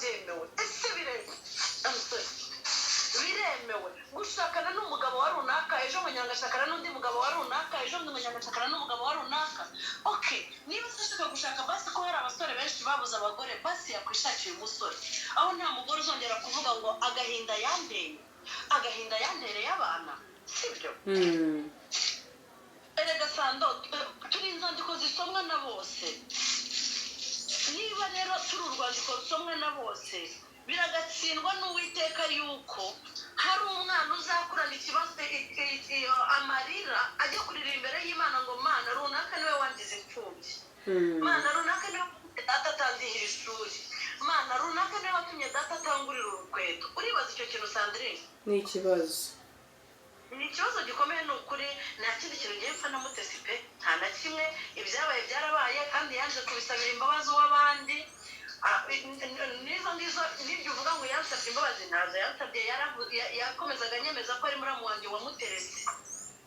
Byemewe ese? Biremewe? I'm sorry. Biremewe gushakana n'umugabo wa runaka, ejo nkongera ngashakana n'undi mugabo wa runaka, ejo bundi nkongera ngashakana n'umugabo wa runaka? Okay, niba se ashaka gushaka, basi ko hari abasore benshi babuze abagore, basi yakwishakiye umusore, aho nta mugore uzongera kuvuga ngo agahinda yanteye, agahinda yantereye abana, sibyo? Erega Sando, turi inzandiko zisomwa na bose. Niba rero turi urwandiko rusomwa na bose, biragatsindwa n'Uwiteka yuko hari umwana uzakurana ikibazo, amarira, ajya kurira imbere y'Imana ngo: "Mana, runaka niwe wangize imfubyi. Mana, runaka niwe watumye data atandihira ishuri. Mana, runaka niwe watumye data atangurira urukweto." Uribaza icyo kintu, Sandrine? Ni ikibazo. Ni ikibazo gikomeye, ni ukuri. Nta kindi kintu ngiye mpfa na Mutesi pe, nta na kimwe. Ibyabaye byarabaye, kandi yaje kubisabira imbabazi uw'abandi. N'izo ngizo n'ibyo uvuga ngo yansabye imbabazi, ntazo yansabye. Yakomezaga anyemeza ko ari muramu wanjye wamuterese.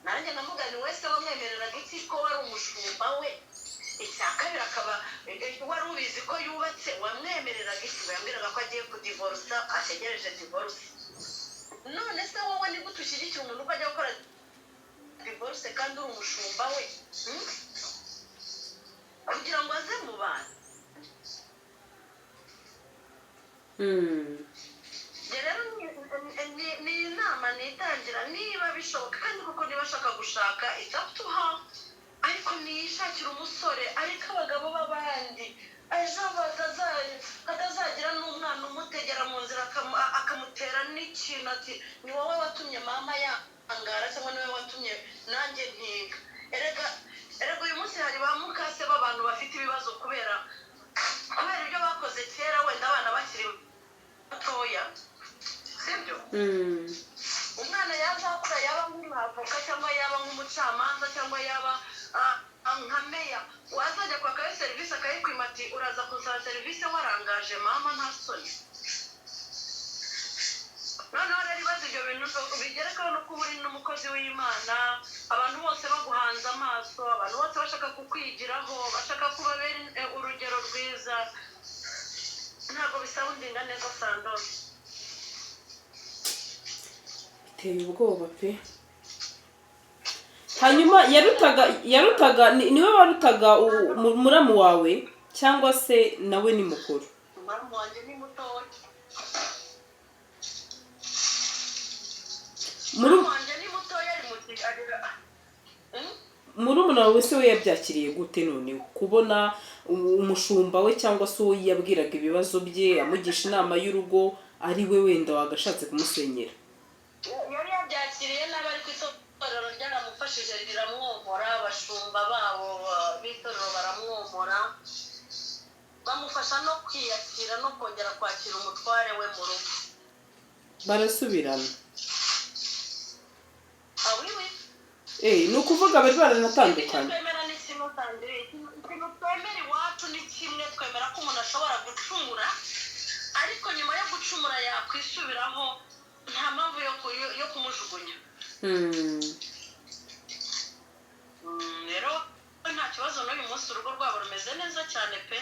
Nanjye namugani wese wamwemereraga iki ko wari umushumba we? Icya kabiri, akaba wari ubizi ko yubatse, wamwemereraga iki? Yambwiraga ko agiye kudivorusa, ategereje divorce. None se wowe ni gute ushyigikira umuntu ko ajya gukora divorce kandi uri umushumba we, Kugira ngo aze mu bantu. Njye rero ni inama nitangira, niba bishoboka kandi koko niba ashaka gushaka, it's up to her, ariko niyishakira umusore, ariko abagabo b'abandi, ejo hatazagira n'umwana umutegera mu nzira akamutera n'ikintu, ati: "Ni wowe watumye mama yangara," cyangwa "Ni wowe watumye nanjye ntiga." Erega, erega uyu munsi hari ba mukase b'abantu bafite ibibazo kubera ibyo bakoze kera, wenda abana bakiri batoya, sibyo? Umwana yazakura, yaba nk'umwavoka cyangwa yaba nk'umucamanza cyangwa yaba nka meya, wazajya kwakayo serivisi akayikwima, ati: "Uraza kunsaba serivisi warangaje mama, nta soni?" Noneho rero ibibazo, ibyo bintu bigerekaho no kuba uri n'umukozi w'Imana, abantu bose baguhanze amaso, abantu bose bashaka kukwigiraho, bashaka kubabera urugero rwiza, ntabwo bisoundinga neza, Sandose. Biteye ubwoba pe. Hanyuma yarutaga niwe warutaga muramu wawe, cyangwa se nawe ni mukuru? Muramu wanjye ni mutoya. Muramu wanjye ni mutoya, ari mu ari? Murumuna wawe se we yabyakiriye gute noneho, kubona umushumba we cyangwa se uwo yabwiraga ibibazo bye, amugisha inama y'urugo, ari we wenda wagashatse kumusenyera? Yari yabyakiriye nabi, ariko itorero ryaramufashije riramwomora. Abashumba babo b'itorero baramwomora, bamufasha no kwiyakira no kongera kwakira umutware we mu rugo. Barasubirana? Ah oui. Ni ukuvuga bari Icyo baranatandukanye? twemera ni kimwe, Sandrine. Ikintu twemera iwacu ni kimwe: twemera ko umuntu ashobora gucumura, ariko nyuma yo gucumura yakwisubiraho, nta mpamvu yo kumujugunya. Rero nta kibazo, n'uyu munsi urugo rwabo rumeze neza cyane pe.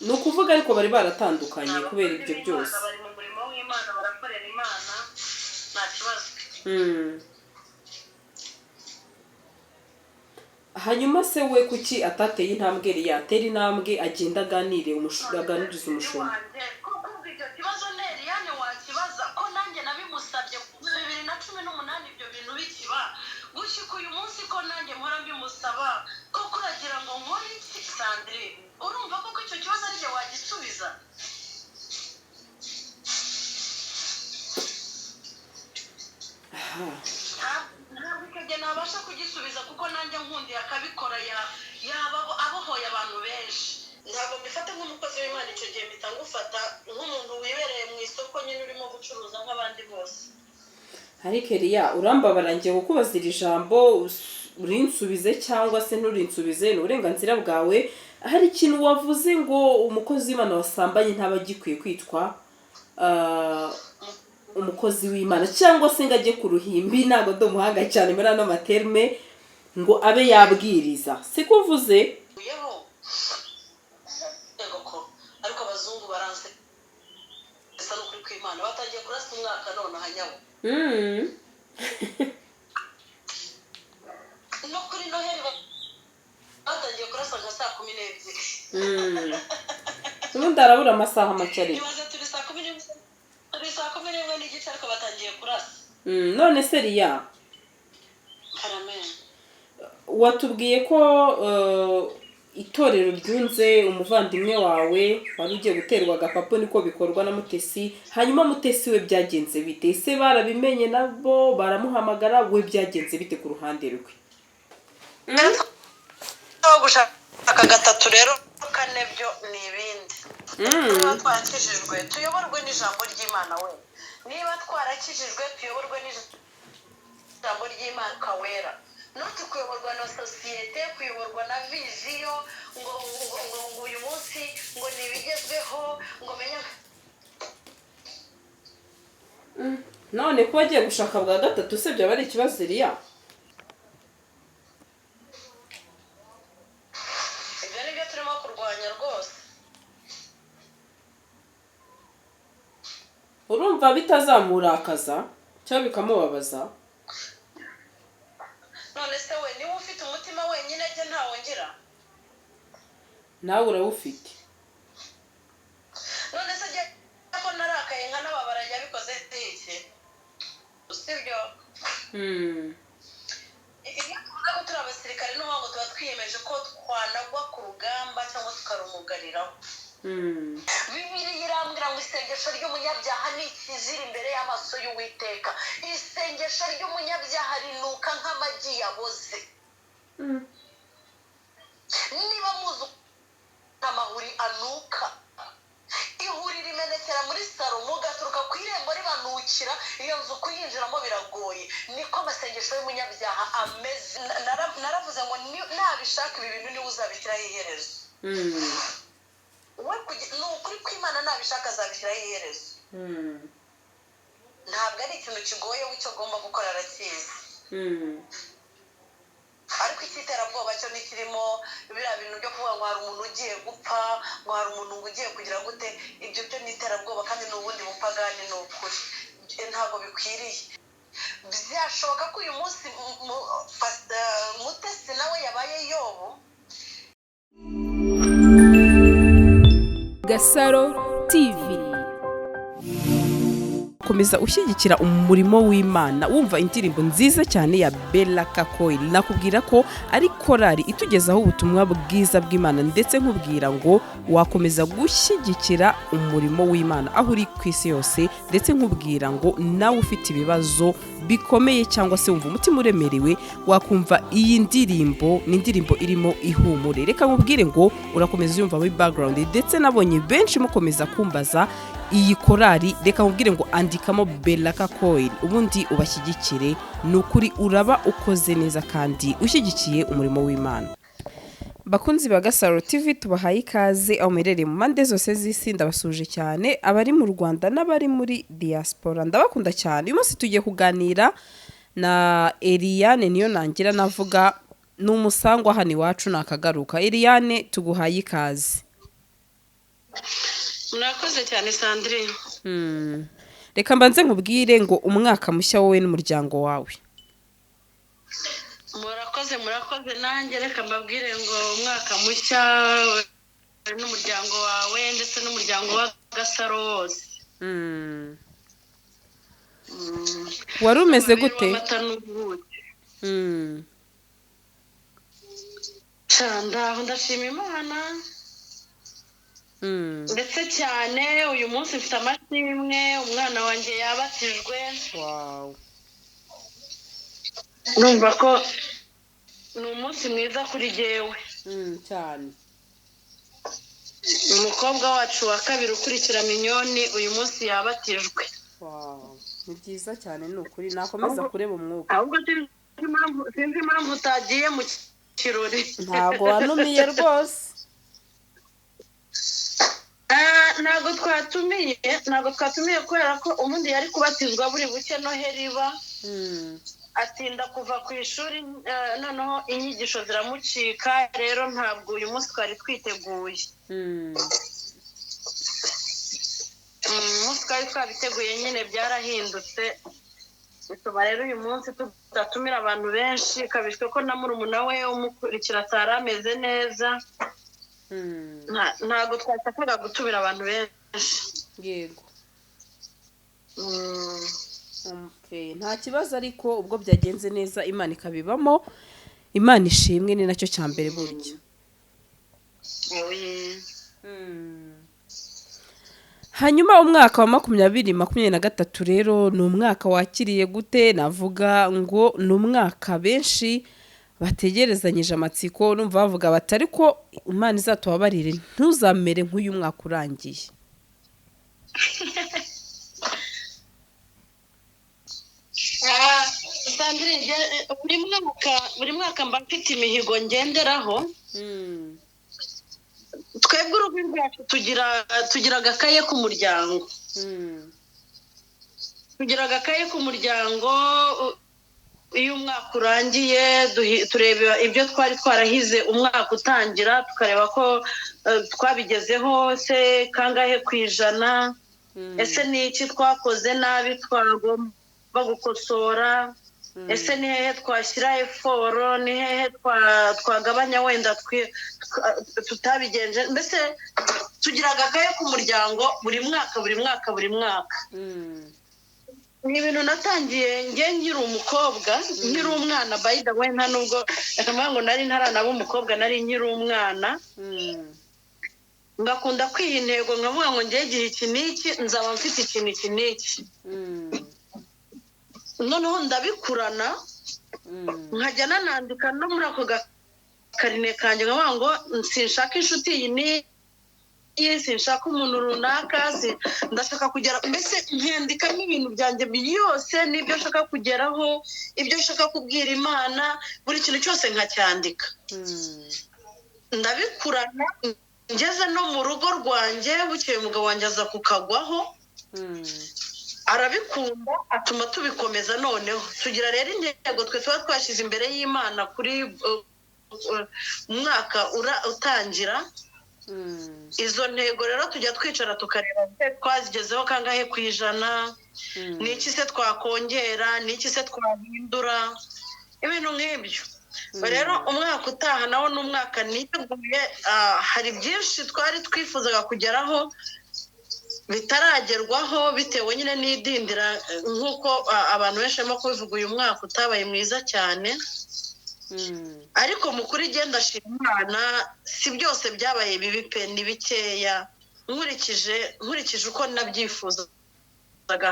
Ni ukuvuga ariko bari baratandukanye Ni kubera abakozi ibyo b'Imana, byose? bari mu murimo w'Imana, barakorera Imana, nta kibazo. Hanyuma se we kuki atateye intambwe? Yari yatera intambwe, agenda aganire, aganirize umushumba. Wanjye kuko ubwo icyo kibazo ni Eliane wakibaza, ko nanjye nabimusabye kuva 2018 ibyo bintu bikiba, gushyika uyu munsi, ko nanjye mpora mbimusaba. Koko uragira ngo nkore iki, Sandrine? Urumva koko icyo kibazo ari jye wagisubiza? Aha. Ntabwo icyo gihe nabasha kugisubiza, kuko nanjye nkundiye akabikora, yaba abohoye abantu benshi. Ntabwo mbifata nk'umukozi w'Imana icyo gihe, mpita ngufata nk'umuntu wibereye mu isoko nyine, urimo gucuruza nk'abandi bose. Ariko Eliya, urambabara, ngiye kukubaza iri jambo, urinsubize cyangwa se nturinsubize, ni uburenganzira bwawe. Hari ikintu wavuze ngo umukozi w'Imana wasambanye ntaba agikwiye kwitwa umukozi w'Imana, cyangwa se ngo ajye ku ruhimbi, ntabwo ndi umuhanga cyane muri ano materme, ngo abe yabwiriza, siko uvuze? Yeho, yego ko, ariko abazungu baranse. Ni ukuri kw'Imana, batangiye kurasa umwaka none ahanyawo. No kuri Noheli batangiye kurasa nka saa 12. Ubundi arabura amasaha make ariko. Ibaze, turi saa 11, turi saa 11:30, ariko batangiye kurasa. None se Riya, Karame. Watubwiye ko itorero ryunze umuvandimwe wawe wari ugiye guterwa agapapu, niko bikorwa na Mutesi. Hanyuma Mutesi we byagenze bite? Ese barabimenye nabo baramuhamagara? We byagenze bite ku ruhande rwe? Aho gushaka gatatu rero, kane byo ni ibindi. Niba twarakijijwe, tuyoborwe n'ijambo ry'Imana. We, niba twarakijijwe, tuyoborwe n'ijambo ry'Imana kawera, not kuyoborwa na sosiyete, kuyoborwa na vision, ngo uyu munsi ngo ni ibigezweho, ngo menya. None kuba agiye gushaka bwa gatatu se byaba ari ikibazo, Eriya? Ibyo ni byo turimo kurwanya rwose. Urumva bitazamurakaza cyangwa bikamubabaza? None se we niba ufite umutima wenyine, jye ntawongera? Nawe urawufite. None se jye ko narakaye nkanababara, yabikoze iki? Sibyo? Iyo tuvuga ko turi abasirikare, n'ubu ngo tuba twiyemeje ko twanagwa ku rugamba cyangwa tukarumugariraho. Bibiliya irambwira ngo isengesho ry'umunyabyaha ni ikizira imbere y'amaso y'Uwiteka. Isengesho ry'umunyabyaha rinuka nk'amagi yaboze. Niba muzi ukuntu amahuri anuka, ihuri rimenekera muri saro, mugaturuka ku irembo ribanukira, iyo nzu kuyinjiramo biragoye. Niko amasengesho y'umunyabyaha ameze. Naravuze ngo nabishaka ibi bintu, niwe uzabishyiraho iherezo. We ni ukuri kw'Imana, nabishaka azabishyiraho iherezo. Ntabwo ari ikintu kigoye, we icyo agomba gukora arakizi. Ariko icy'iterabwoba cyo ntikirimo. Biriya bintu byo kuvuga ngo hari umuntu ugiye gupfa, ngo hari umuntu ngo ugiye kugira gute, ibyo byo ni iterabwoba kandi ni ubundi bupagani. Ni ukuri ntabwo bikwiriye. Byashoboka ko uyu munsi Mutesi nawe yabaye Yobu. Gasaro TV. Komeza ushyigikira umurimo w'Imana wumva indirimbo nziza cyane ya Bella Kakoil. Nakubwira ko ari korali itugezaho ubutumwa bwiza bw'Imana, ndetse nkubwira ngo wakomeza gushyigikira umurimo w'Imana aho uri ku isi yose, ndetse nkubwira ngo nawe ufite ibibazo bikomeye cyangwa se wumva umutima uremerewe, wakumva iyi ndirimbo. Ni indirimbo irimo ihumure. Reka nkubwire ngo urakomeza uyumva muri background, ndetse nabonye benshi mukomeza kumbaza iyi korali. Reka nkubwire ngo andikamo Bella Kakoil ubundi ubashyigikire. Ni ukuri uraba ukoze neza kandi ushyigikiye umurimo w'Imana. Bakunzi ba Gasaro TV, tubahaye ikaze aho muherereye mu mpande zose z'isi. Ndabasuje cyane abari mu Rwanda n'abari muri diaspora, ndabakunda cyane. Uyu munsi tugiye kuganira na Eliane. Niyo nangira navuga ni umusangwa hano iwacu, nakagaruka. Eliane, tuguhaye ikaze. Murakoze cyane, Sandrine. Reka mbanze nkubwire ngo umwaka mushya wowe n'umuryango wawe. Murakoze, murakoze. Nanjye reka mbabwire ngo umwaka mushya n'umuryango wawe ndetse n'umuryango wa Gasaro wose. Wari umeze gute? Amata n'ubuki. Sha, ndaho, ndashima Imana. Ndetse cyane uyu munsi mfite amashimwe, umwana wanjye yabatijwe. Wow. Numva ko ni umunsi mwiza kuri jyewe. Cyane. Umukobwa wacu wa kabiri ukurikira Minyoni uyu munsi yabatijwe. Wow. Ni byiza cyane, ni ukuri nakomeza kureba umwuka. Ahubwo sinzi impamvu utagiye mu kirori. Ntabwo wanumiye rwose. Ah, ntabwo twatumiye kubera ko ubundi yari kubatizwa buri buke Noheli iba. Atinda kuva ku ishuri, noneho inyigisho ziramucika. Rero ntabwo uyu munsi twari twiteguye. Umunsi twari twari twabiteguye nyine byarahindutse, bituma rero uyu munsi tudatumira abantu benshi, kabishwe ko na murumuna we umukurikira atari ameze neza. Ntabwo twashakaga gutumira abantu benshi. Yego. Nta kibazo, ariko ubwo byagenze neza Imana ikabibamo, Imana ishimwe, ni nacyo cya mbere burya. Hanyuma umwaka wa 2023 rero ni umwaka wakiriye gute? Navuga ngo ni umwaka benshi bategerezanyije amatsiko, numva bavuga bati ariko Imana izatubabarire ntuzamere nk'uyu mwaka urangiye. Buri mwaka mba mfite imihigo ngenderaho. Twebwe urugo rwacu tugira agakaye k'umuryango. Tugira agakaye k'umuryango, iyo umwaka urangiye tureba ibyo twari twarahize umwaka utangira, tukareba ko twabigezeho se kangahe ku ijana, ese ni iki twakoze nabi twagomba gukosora, ese ni hehe twashyira eforo, ni hehe twagabanya wenda tutabigenje. Mbese tugira agakaye k'umuryango buri mwaka buri mwaka buri mwaka. Ni ibintu natangiye njye nkiri umukobwa, nkiri umwana, by the way, nta nubwo reka mvuga ngo nari ntaranaba umukobwa, nari nkiri umwana. Ngakunda kwiha intego, nkavuga ngo njye igihe iki n'iki nzaba mfite ikintu iki n'iki. Noneho ndabikurana, nkajya nanandika no muri ako gakarine kanjye, nkavuga ngo sinshaka inshuti iyi n'iyi, sinshaka umuntu runaka, ndashaka kugera, mbese nkandikamo ibintu byanjye byose n'ibyo nshaka kugeraho, ibyo nshaka kubwira Imana, buri kintu cyose nkacyandika. Ndabikurana ngeze no mu rugo rwanjye, bukeye umugabo wanjye aza kukagwaho, arabikunda, atuma tubikomeza. Noneho tugira rero intego twe tuba twashyize imbere y'Imana kuri umwaka utangira. Izo ntego rero tujya twicara tukareba twazigezeho kangahe ku ijana, ni iki se twakongera, ni iki se twahindura, ibintu nk'ibyo. Rero umwaka utaha nawo ni umwaka niteguye, hari byinshi twari twifuzaga kugeraho bitaragerwaho bitewe nyine n'idindira, nk'uko abantu benshi barimo kubivuga, uyu mwaka utabaye mwiza cyane. Ariko mu kuri genda shima Imana, si byose byabaye bibi pe, ni bikeya nkurikije uko nabyifuzaga,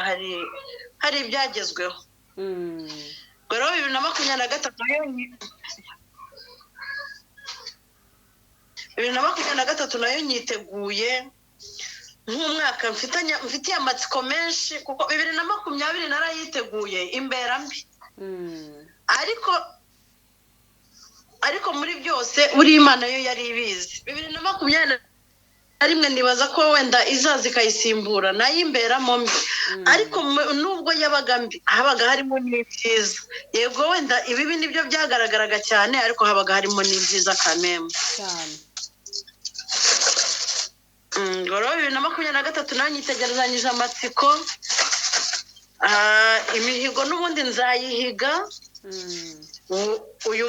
hari ibyagezweho. Rero 2023 nayo nyiteguye nk'umwaka mfitiye amatsiko menshi, kuko 2020 narayiteguye imbera mbi. Ariko muri byose buri Imana yo yari ibizi. 2021 nibaza ko wenda izaza ikayisimbura nayo imberamo mbi, ariko nubwo yabaga mbi habaga harimo n'ibyiza. Yego wenda ibibi nibyo byagaragaraga cyane, ariko habaga harimo n'ibyiza kameme cyane. Rero 2023 nayo nyitegerezanyije amatsiko. Imihigo n'ubundi nzayihiga. Uyu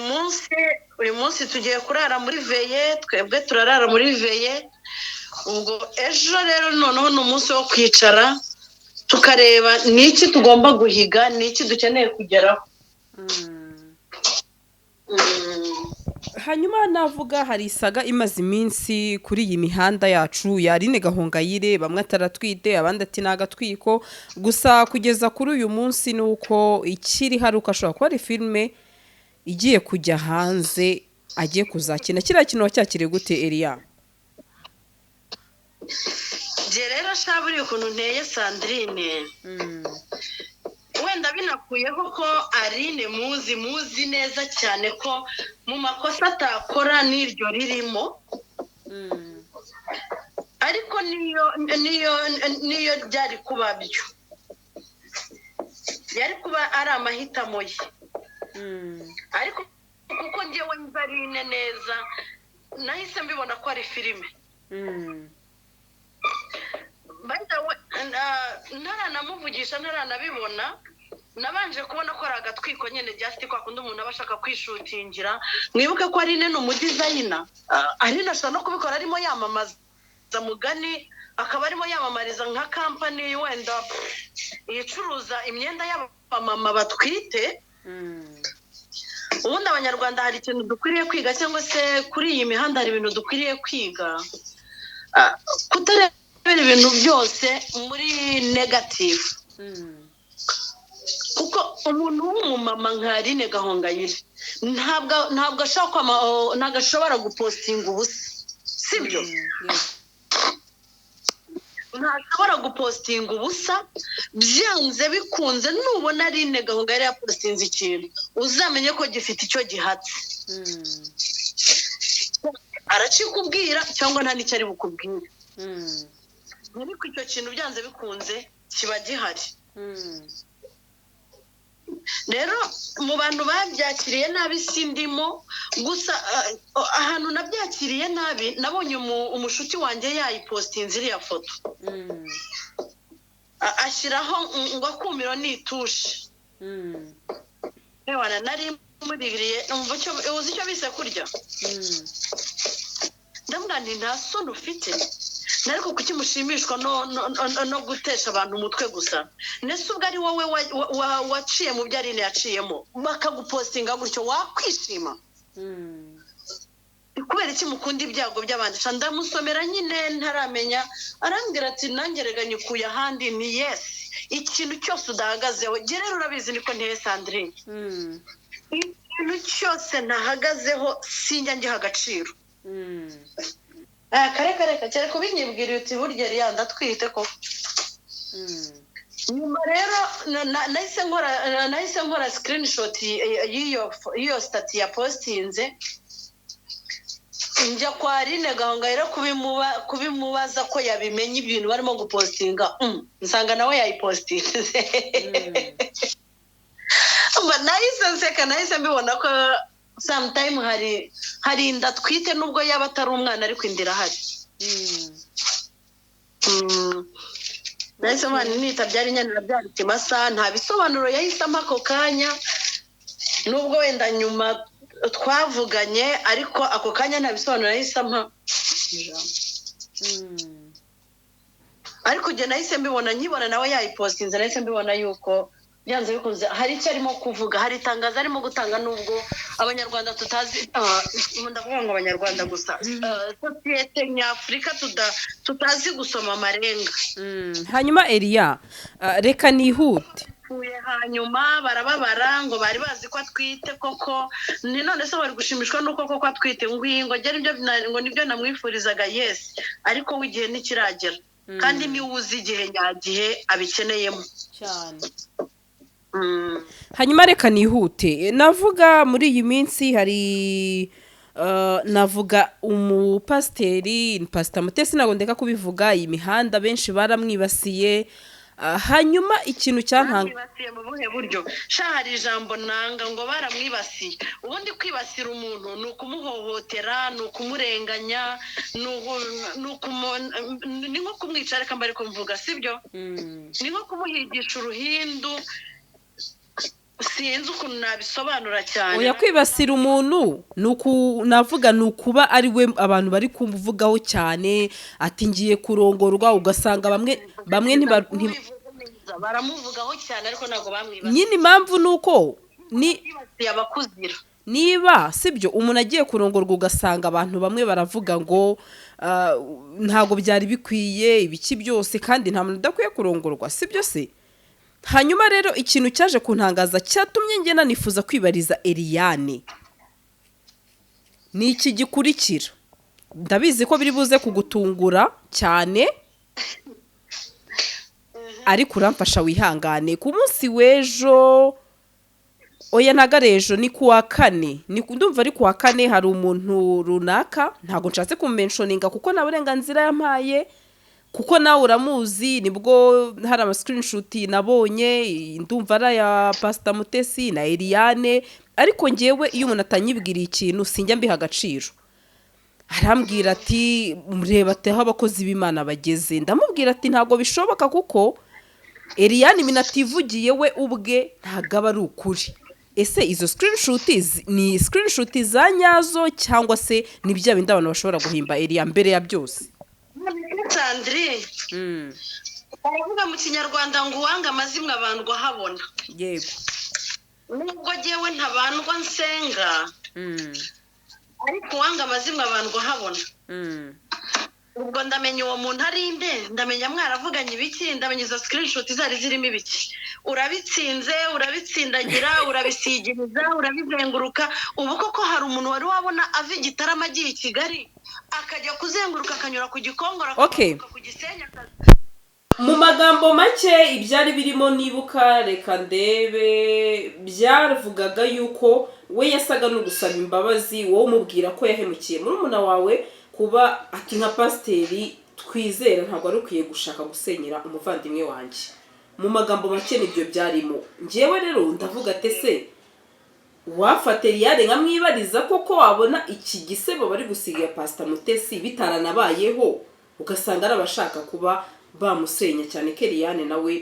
munsi tugiye kurara muri veye, twebwe turarara muri veye. Ubwo ejo rero noneho ni umunsi wo kwicara tukareba ni iki tugomba guhiga, ni iki dukeneye kugeraho. Hanyuma navuga hari isaga imaze iminsi kuri iyi mihanda yacu ya Aline Gahongayire, bamwe ataratwite abandi ati n'agatwiko, gusa kugeza kuri uyu munsi ni uko ikiri hari uko ashobora kuba ari filime igiye kujya hanze agiye kuzakina. Kiriya kintu wacyakiriye gute Eliya? Njye rero sha buriya ukuntu nteye Sandrine, wenda binakuyeho ko Aline muzi neza cyane ko mu makosa atakora n'iryo ririmo, ariko niyo byari kuba byo, yari kuba ari amahitamo ye. Ariko kuko njyewe nzi Aline neza, nahise mbibona ko ari filime. Kuvugisha ntaranabibona, nabanje kubona ko ari agatwiko nyine, just kwa kundi umuntu aba ashaka kwishutingira. Mwibuke ko Aline ni umudesigner. Aline ashobora no kubikora arimo yamamaza, mugani akaba arimo yamamariza nka company wenda icuruza imyenda y'abamama batwite. Ubundi Abanyarwanda hari ikintu dukwiriye kwiga, cyangwa se kuri iyi mihanda hari ibintu dukwiriye kwiga. Kutarebera ibintu byose muri negative, kuko umuntu w'umumama nka Aline Gahongayire ntabwo ashobora ntabwo ashobora gupostinga ubusa, sibyo? Ntashobora gupostinga ubusa. Byanze bikunze, nubona Aline Gahongayire yapostinze ikintu, uzamenye ko gifite icyo gihatse. Aracikubwira cyangwa nta n'icyo ari bukubwire, ariko icyo kintu byanze bikunze kiba gihari. Rero mu bantu babyakiriye nabi si ndimo gusa. Ahantu nabyakiriye nabi, nabonye umushuti wanjye yayipostinze iriya foto, ashyiraho ngo "Akumiro ni itushe". Ewana, nari muririye, numva icyo uzi icyo bise kurya. Ndamubwira nti: "Nta soni ufite? Ariko kuki mushimishwa no gutesha abantu umutwe gusa? Nese ubwo ari wowe waciye mu byo Aline yaciyemo, bakagupostinga gutyo, wakwishima? Kubera iki mukunda ibyago by'abandi?" Sha, ndamusomera nyine ntaramenya, arambwira ati: "Nanjye rega nyikuye ahandi." Ni yes, ikintu cyose udahagazeho, jye rero urabizi niko nteye, Sandrine, ikintu cyose ntahagazeho sinjya ngiha agaciro. Kare kare kare kubinyibwira uti: "Burya riya ndatwite koko." Nyuma rero nahise nkora screenshot y'iyo status ya postinze, njya kwa Aline Gahongayire kubimubaza ko yabimenye ibintu barimo gupostinga. Nsanga nawe yayipostinze. Mba nahise nseka, nahise mbibona ko sometime hari inda atwite, nubwo yaba atari umwana, ariko inda irahari. Nahise mbona nitabyara inyana irabyara ikimasa. Nta bisobanuro yahisemo ako kanya, nubwo wenda nyuma twavuganye, ariko ako kanya nta bisobanuro yahise ampa. Ariko njye nahise mbibona, nkibona nawe yayipostinze, nahise mbibona yuko byanze bikunze hari icyo arimo kuvuga, hari itangazo arimo gutanga, nubwo Abanyarwanda tutazi, ndavuga ngo Abanyarwanda gusa, sosiyete nyafurika tutazi gusoma amarenga. Hanyuma Eliya, reka nihute. Yapfuye, hanyuma barababara ngo bari bazi ko atwite koko. Ni none se bari gushimishwa n'uko koko atwite? Ngo iyi ngo ngere ibyo ngo nibyo namwifurizaga. Yes, ariko we igihe ntikiragera, kandi niwe uzi igihe nyagihe abikeneyemo. Cyane. Hanyuma reka nihute, navuga muri iyi minsi hari navuga umupasiteri, Pasita Mutesi, ntabwo ndeka kubivuga, iyi mihanda benshi baramwibasiye. Hanyuma ikintu cyantanga Baramwibasiye mu buhe buryo? Sha, hari ijambo nanga ngo "baramwibasiye". Ubundi kwibasira umuntu ni ukumuhohotera, ni ukumurenganya, ni nko kumwica, reka mba ariko mvuga, sibyo? Ni nko kumuhigisha uruhindu, sinzi ukuntu nabisobanura cyane. Oya, kwibasira umuntu ni uku, navuga ni ukuba ari we abantu bari kuvugaho cyane, ati: "Ngiye kurongorwa", ugasanga bamwe Kubivuga neza, baramuvugaho cyane, ariko ntabwo bamwibasiye. Nyine impamvu ni uko ni Bibasiye abakuzira. Niba sibyo, umuntu agiye kurongorwa, ugasanga abantu bamwe baravuga ngo ntabwo byari bikwiye, ibiki byose, kandi nta muntu udakwiye kurongorwa, sibyo se? Hanyuma rero ikintu cyaje kuntangaza cyatumye ngena nifuza kwibariza Eliyane ni iki gikurikira. Ndabizi ko biri buze kugutungura cyane, ariko uramfasha wihangane. Ku munsi w'ejo, oya, ntago ari ejo, ni ku wa kane, ndumva ari ku wa kane, hari umuntu runaka, ntabwo nshatse kumumentioninga kuko nta burenganzira yampaye, kuko nawe uramuzi, nibwo hari amascreenshot nabonye, ndumva ari aya Pasita Mutesi na Eliane. Ariko ngewe iyo umuntu atanyibwiriye ikintu sinjya mbiha agaciro. Arambwira ati: "Mureba ati aho abakozi b'Imana bageze." Ndamubwira ati: "Ntabwo bishoboka kuko Eliane minativugiye we ubwe ntabwo aba ari ukuri. Ese izo screenshot ni screenshot za nyazo, cyangwa se ni bya bindi abantu bashobora guhimba, Eliya, mbere ya byose? Sandrine, baravuga mu Kinyarwanda ngo uwanga amazimwe abandwa ahabona. Nubwo jyewe ntabandwa nsenga, ariko uwanga amazimwe abandwa ahabona. Ubwo ndamenya uwo muntu ari nde, ndamenya mwaravuganye ibiki, ndamenya izo screenshot zari zirimo ibiki. Urabitsinze, urabitsindagira, urabisigiriza, urabizenguruka. Ubu koko hari umuntu wari wabona ava i Gitarama agiye i Kigali, akajya kuzenguruka, akanyura ku Gikongoro, akamanuka ku Gisenyi, Mu magambo make, ibyari birimo nibuka, reka ndebe, byavugaga yuko we yasaga n'ugusaba imbabazi wowe, umubwira ko yahemukiye murumuna wawe, kuba ati nka pasiteri twizera ntabwo wari ukwiye gushaka gusenyera umuvandimwe wanjye. Mu magambo make nibyo byarimo. Ngewe rero ndavuga ati ese wafata Eliane nkamwibariza koko, wabona iki gisebo bari gusiga Pasita Mutesi bitaranabayeho, ugasanga ari abashaka kuba bamusenya, cyane ko Eliane nawe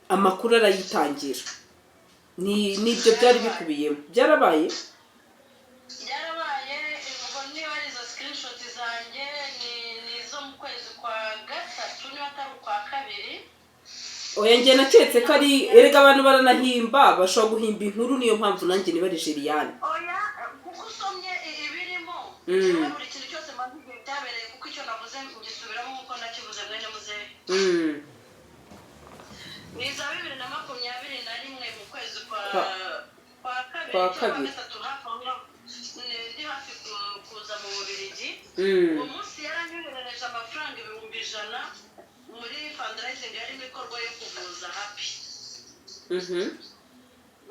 amakuru arayitangira. Ni nibyo byari bikubiyemo, byarabaye. Byarabaye. Ubwo niba ari izo screenshot zanjye, ni izo mu kwezi kwa gatatu, niba atari ukwa kabiri. Oya, njye naketse ko ari, erega abantu baranahimba, bashobora guhimba inkuru, niyo mpamvu nanjye nibarije Eliane. Oya, kuko usomye ibirimo, njyewe buri kintu cyose maze igihe byabereye, kuko icyo navuze ngisubiramo nk'uko nakivuze, mwene muzehe. Ni iza 2021 mu kwezi kwa kwa kabiri kwa cyangwa kabiri. gatatu, hafi aho ngaho. Ndi hafi kuza mu Bubiligi. Uwo munsi yaranyoherereje amafaranga 100,000 muri fundraising yarimo ikorwa yo kuvuza Happy.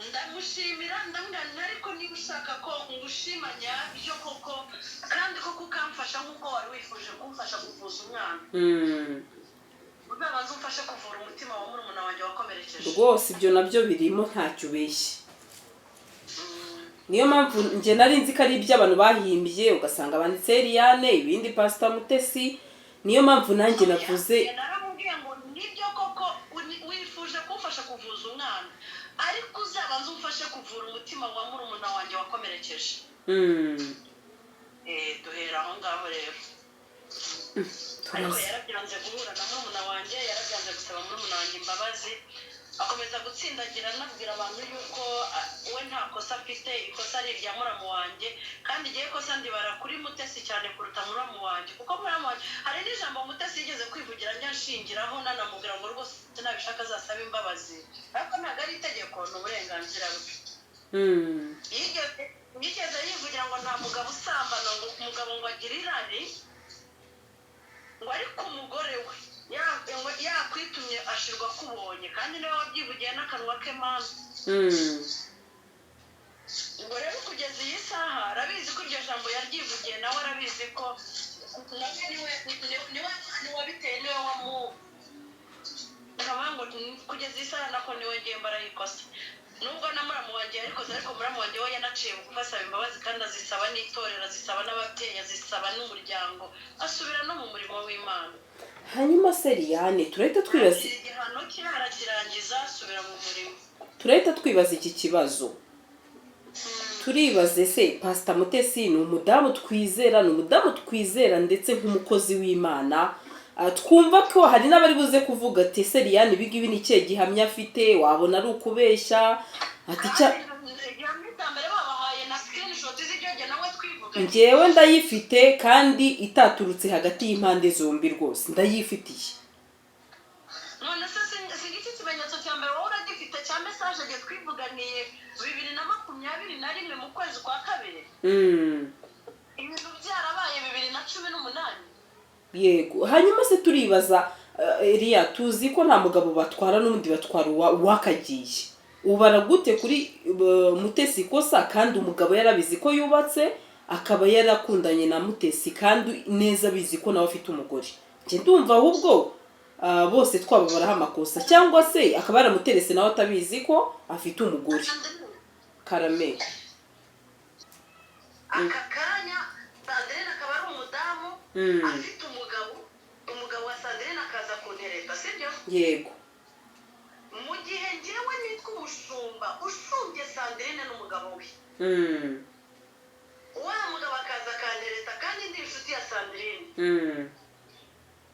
Ndamushimira, ndamubwira nti ariko niba ushaka ko ngushima nyabyo koko, kandi koko ukamfasha nk'uko wari wifuje kumfasha kuvuza umwana, uzabanza umfashe kuvura umutima wa murumuna wanjye wakomerekeje. Rwose ibyo nabyo birimo, ntacyo ubeshye. Niyo mpamvu njye nari nzi ko ari iby'abantu bahimbye, ugasanga banditse Eliane, ibindi Pasita Mutesi. Niyo mpamvu nanjye navuze. Njye naramubwiye ngo nibyo koko wifuje kumfasha kuvuza umwana, ariko uzabanza umfashe kuvura umutima wa murumuna wanjye wakomerekeje. Duhera aho ngaho rero, ariko Turazi. yarabyanze guhura na murumuna wanjye, yarabyanze gusaba murumuna wanjye imbabazi, akomeza gutsindagira anabwira abantu yuko we nta kosa afite, ikosa ari irya muramu wanjye. Kandi igihe kosa ndibara kuri Mutesi cyane kuruta muramu wanjye, kuko muramu wanjye hari n'ijambo Mutesi yigeze kwivugira njya nshingiraho, nanamubwira ngo rwose nabishaka azasaba imbabazi, ariko ntabwo ari itegeko, ni uburenganzira bwe. Yigeze yivugira ngo nta mugabo usambana, ngo umugabo ngo agire irari, ngo ariko umugore we ngo yakwitumye ashirwa akubonye, kandi niwe wabyivugiye n'akanwa ke mana. Ngo rero kugeza iyi saha arabizi ko iryo jambo yaryivugiye, nawe arabizi ko nawe niwe niwe wabiteye, niwe wamu nkavuga ngo kugeza iyi saha nako niwe ngiye mbarayikosa, nubwo na muramu wanjye yarikoze. Ariko muramu wanjye we yanaciye bugufi asaba imbabazi, kandi azisaba n'itorero, azisaba n'ababyeyi, azisaba n'umuryango, asubira no mu murimo w'Imana. Hanyuma se Liyane, turahita twibaza Akira igihano cye, arakirangiza, asubira mu murimo. Turahita twibaza iki kibazo, turibaze se Pasita Mutesi ni umudamu twizera, ni umudamu twizera ndetse nk'umukozi w'Imana. Twumva ko hari n'abari buze kuvuga ati ese Liyane, ibi ngibi ni ikihe gihamya afite? Wabona ari ukubeshya, ati cya Kandi igihamya cya mbere babahaye na screenshot z'ibyo jye nawe twivuganye. Njyewe ndayifite, kandi itaturutse hagati y'impande zombi, rwose ndayifitiye. None se si ngiki kimenyetso cya mbere wowe uragifite cya message jye twivuganiye 2021 mu kwezi kwa kabiri, ibintu byarabaye 2018? Yego. Hanyuma se turibaza, Eliya, tuzi ko nta mugabo batwara n'ubundi batwara uwakagiye. Ubara gute kuri Mutesi ikosa, kandi umugabo yarabizi ko yubatse, akaba yarakundanye na Mutesi kandi neza abizi ko nawe afite umugore? Njye ndumva ahubwo bose twababaraho amakosa, cyangwa se akaba yaramuterese nawe atabizi ko afite umugore. Karame. Aka kanya Sandrine akaba ari umudamu afite umugabo, umugabo wa Sandrine akaza kuntereta, sibyo? Yego. mugabo we. Wa mugabo akaza akantereta, kandi ndi inshuti ya Sandrine.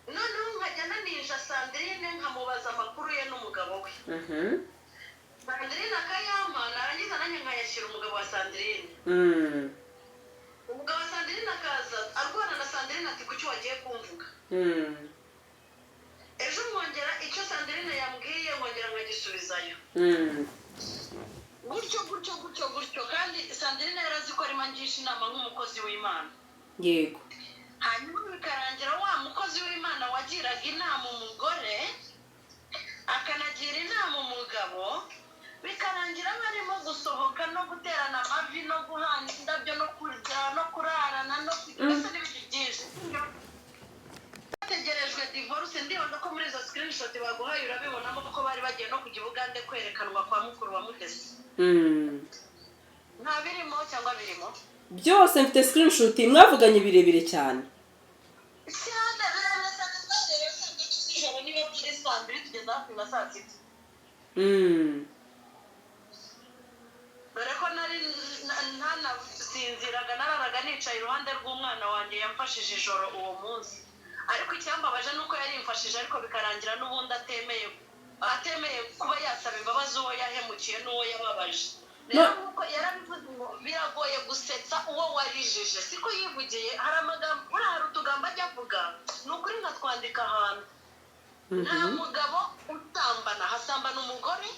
Noneho nkajya nanisha Sandrine, nkamubaza amakuru ye n'umugabo we. Sandrine akayampa, narangiza nanjye nkayashyira umugabo wa Sandrine. Umugabo wa Sandrine akaza arwana na Sandrine, ati: "Kuki wagiye kumvuga?" Ejo mwongera icyo Sandrine yambwiye, nkongera nkagisubizayo. Gutyo gutyo gutyo gutyo, kandi Sandrine yarazi ko arimo angisha inama nk'umukozi w'Imana. Hanyuma bikarangira wa mukozi w'Imana wagiraga inama umugore, akanagira inama umugabo, bikarangira barimo gusohoka no guterana amavi no guhana indabyo no kurya no kurarana no kurya, mbese n'ibindi byinshi. Bategerejwe divorce. Ndibaza ko muri izo screenshot baguhaye urabibonamo ko bari bagiye no kujya i Bugande kwerekanwa kwa mukuru wa Mutesi. Nta birimo cyangwa birimo? Byose mfite screenshot, mwavuganye birebire cyane. Cyane, birebire cyane. Twahereye saa 3 z'ijoro, niba byiri saa 2, tugeze hafi na saa 6. Dore ko nari ntanasinziraga, nararaga nicaye iruhande rw'umwana wanjye. Yamfashije ijoro uwo munsi, ariko icyambabaje ni uko yarimfashije, ariko bikarangira n'ubundi atemeye kuba yasaba imbabazi uwo yahemukiye n'uwo yababaje. Rero nk'uko yarabivuze ngo biragoye gusetsa uwo warijije, siko yivugiye? Hari amagambo, buriya hari utugambo ajya avuga, ni ukuri nkatwandika ahantu. Nta mugabo utambana, hasambana umugore,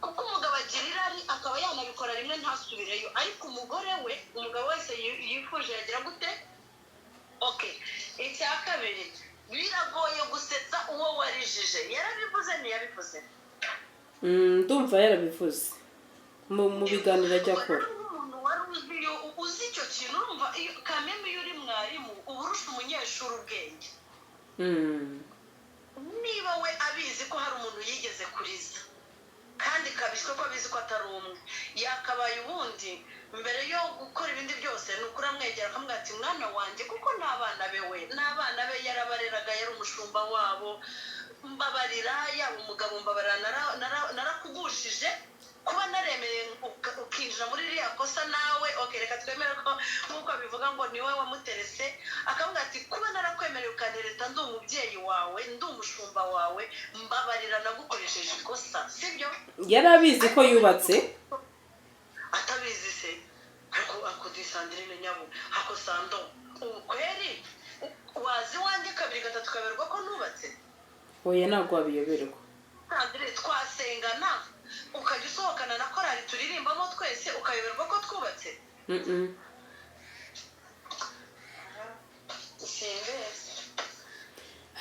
kuko umugabo agira irari akaba yanabikora rimwe ntasubireyo, ariko umugore we, umugabo wese yifuje yagira gute? Okay, icya kabiri, biragoye gusetsa uwo warijije. Yarabivuze, ntiyabivuze? Ndumva yarabivuze mu biganiro ajya akora. Nk'umuntu wari uzi uzi icyo kintu, urumva iyo kameme, iyo uri mwarimu uba urusha umunyeshuri ubwenge. Niba we abizi ko hari umuntu yigeze kuriza, kandi kabiswe ko abizi ko atari umwe, yakabaye ubundi mbere yo gukora ibindi byose ni ukuri amwegera akamubwira ati: "Mwana wanjye," kuko n'abana be, we n'abana be yarabareraga, yari umushumba wabo, "mbabarira," yaba umugabo, "mbabarira, narakugushije kuba naremeye ukinjira muri iriya kosa nawe." Okay, reka twemere ko nk'uko abivuga ngo niwe wamuterese, akavuga ati: "Kuba narakwemereye ukantereta, ndi umubyeyi wawe, ndi umushumba wawe, mbabarira, nagukoresheje ikosa." Sibyo? Yari abizi ko yubatse. Atabizi se? Ariko ako di Sandrine nyabo, ako sando, ubu kweri wazi iwanjye kabiri gatatu kaberwa ko nubatse? Oya, ntabwo wabiyoberwa. Sandrine, twasengana, ukajya usohokana na korali turirimbamo twese, ukayoberwa ko twubatse? Mm-mm. Simbezi.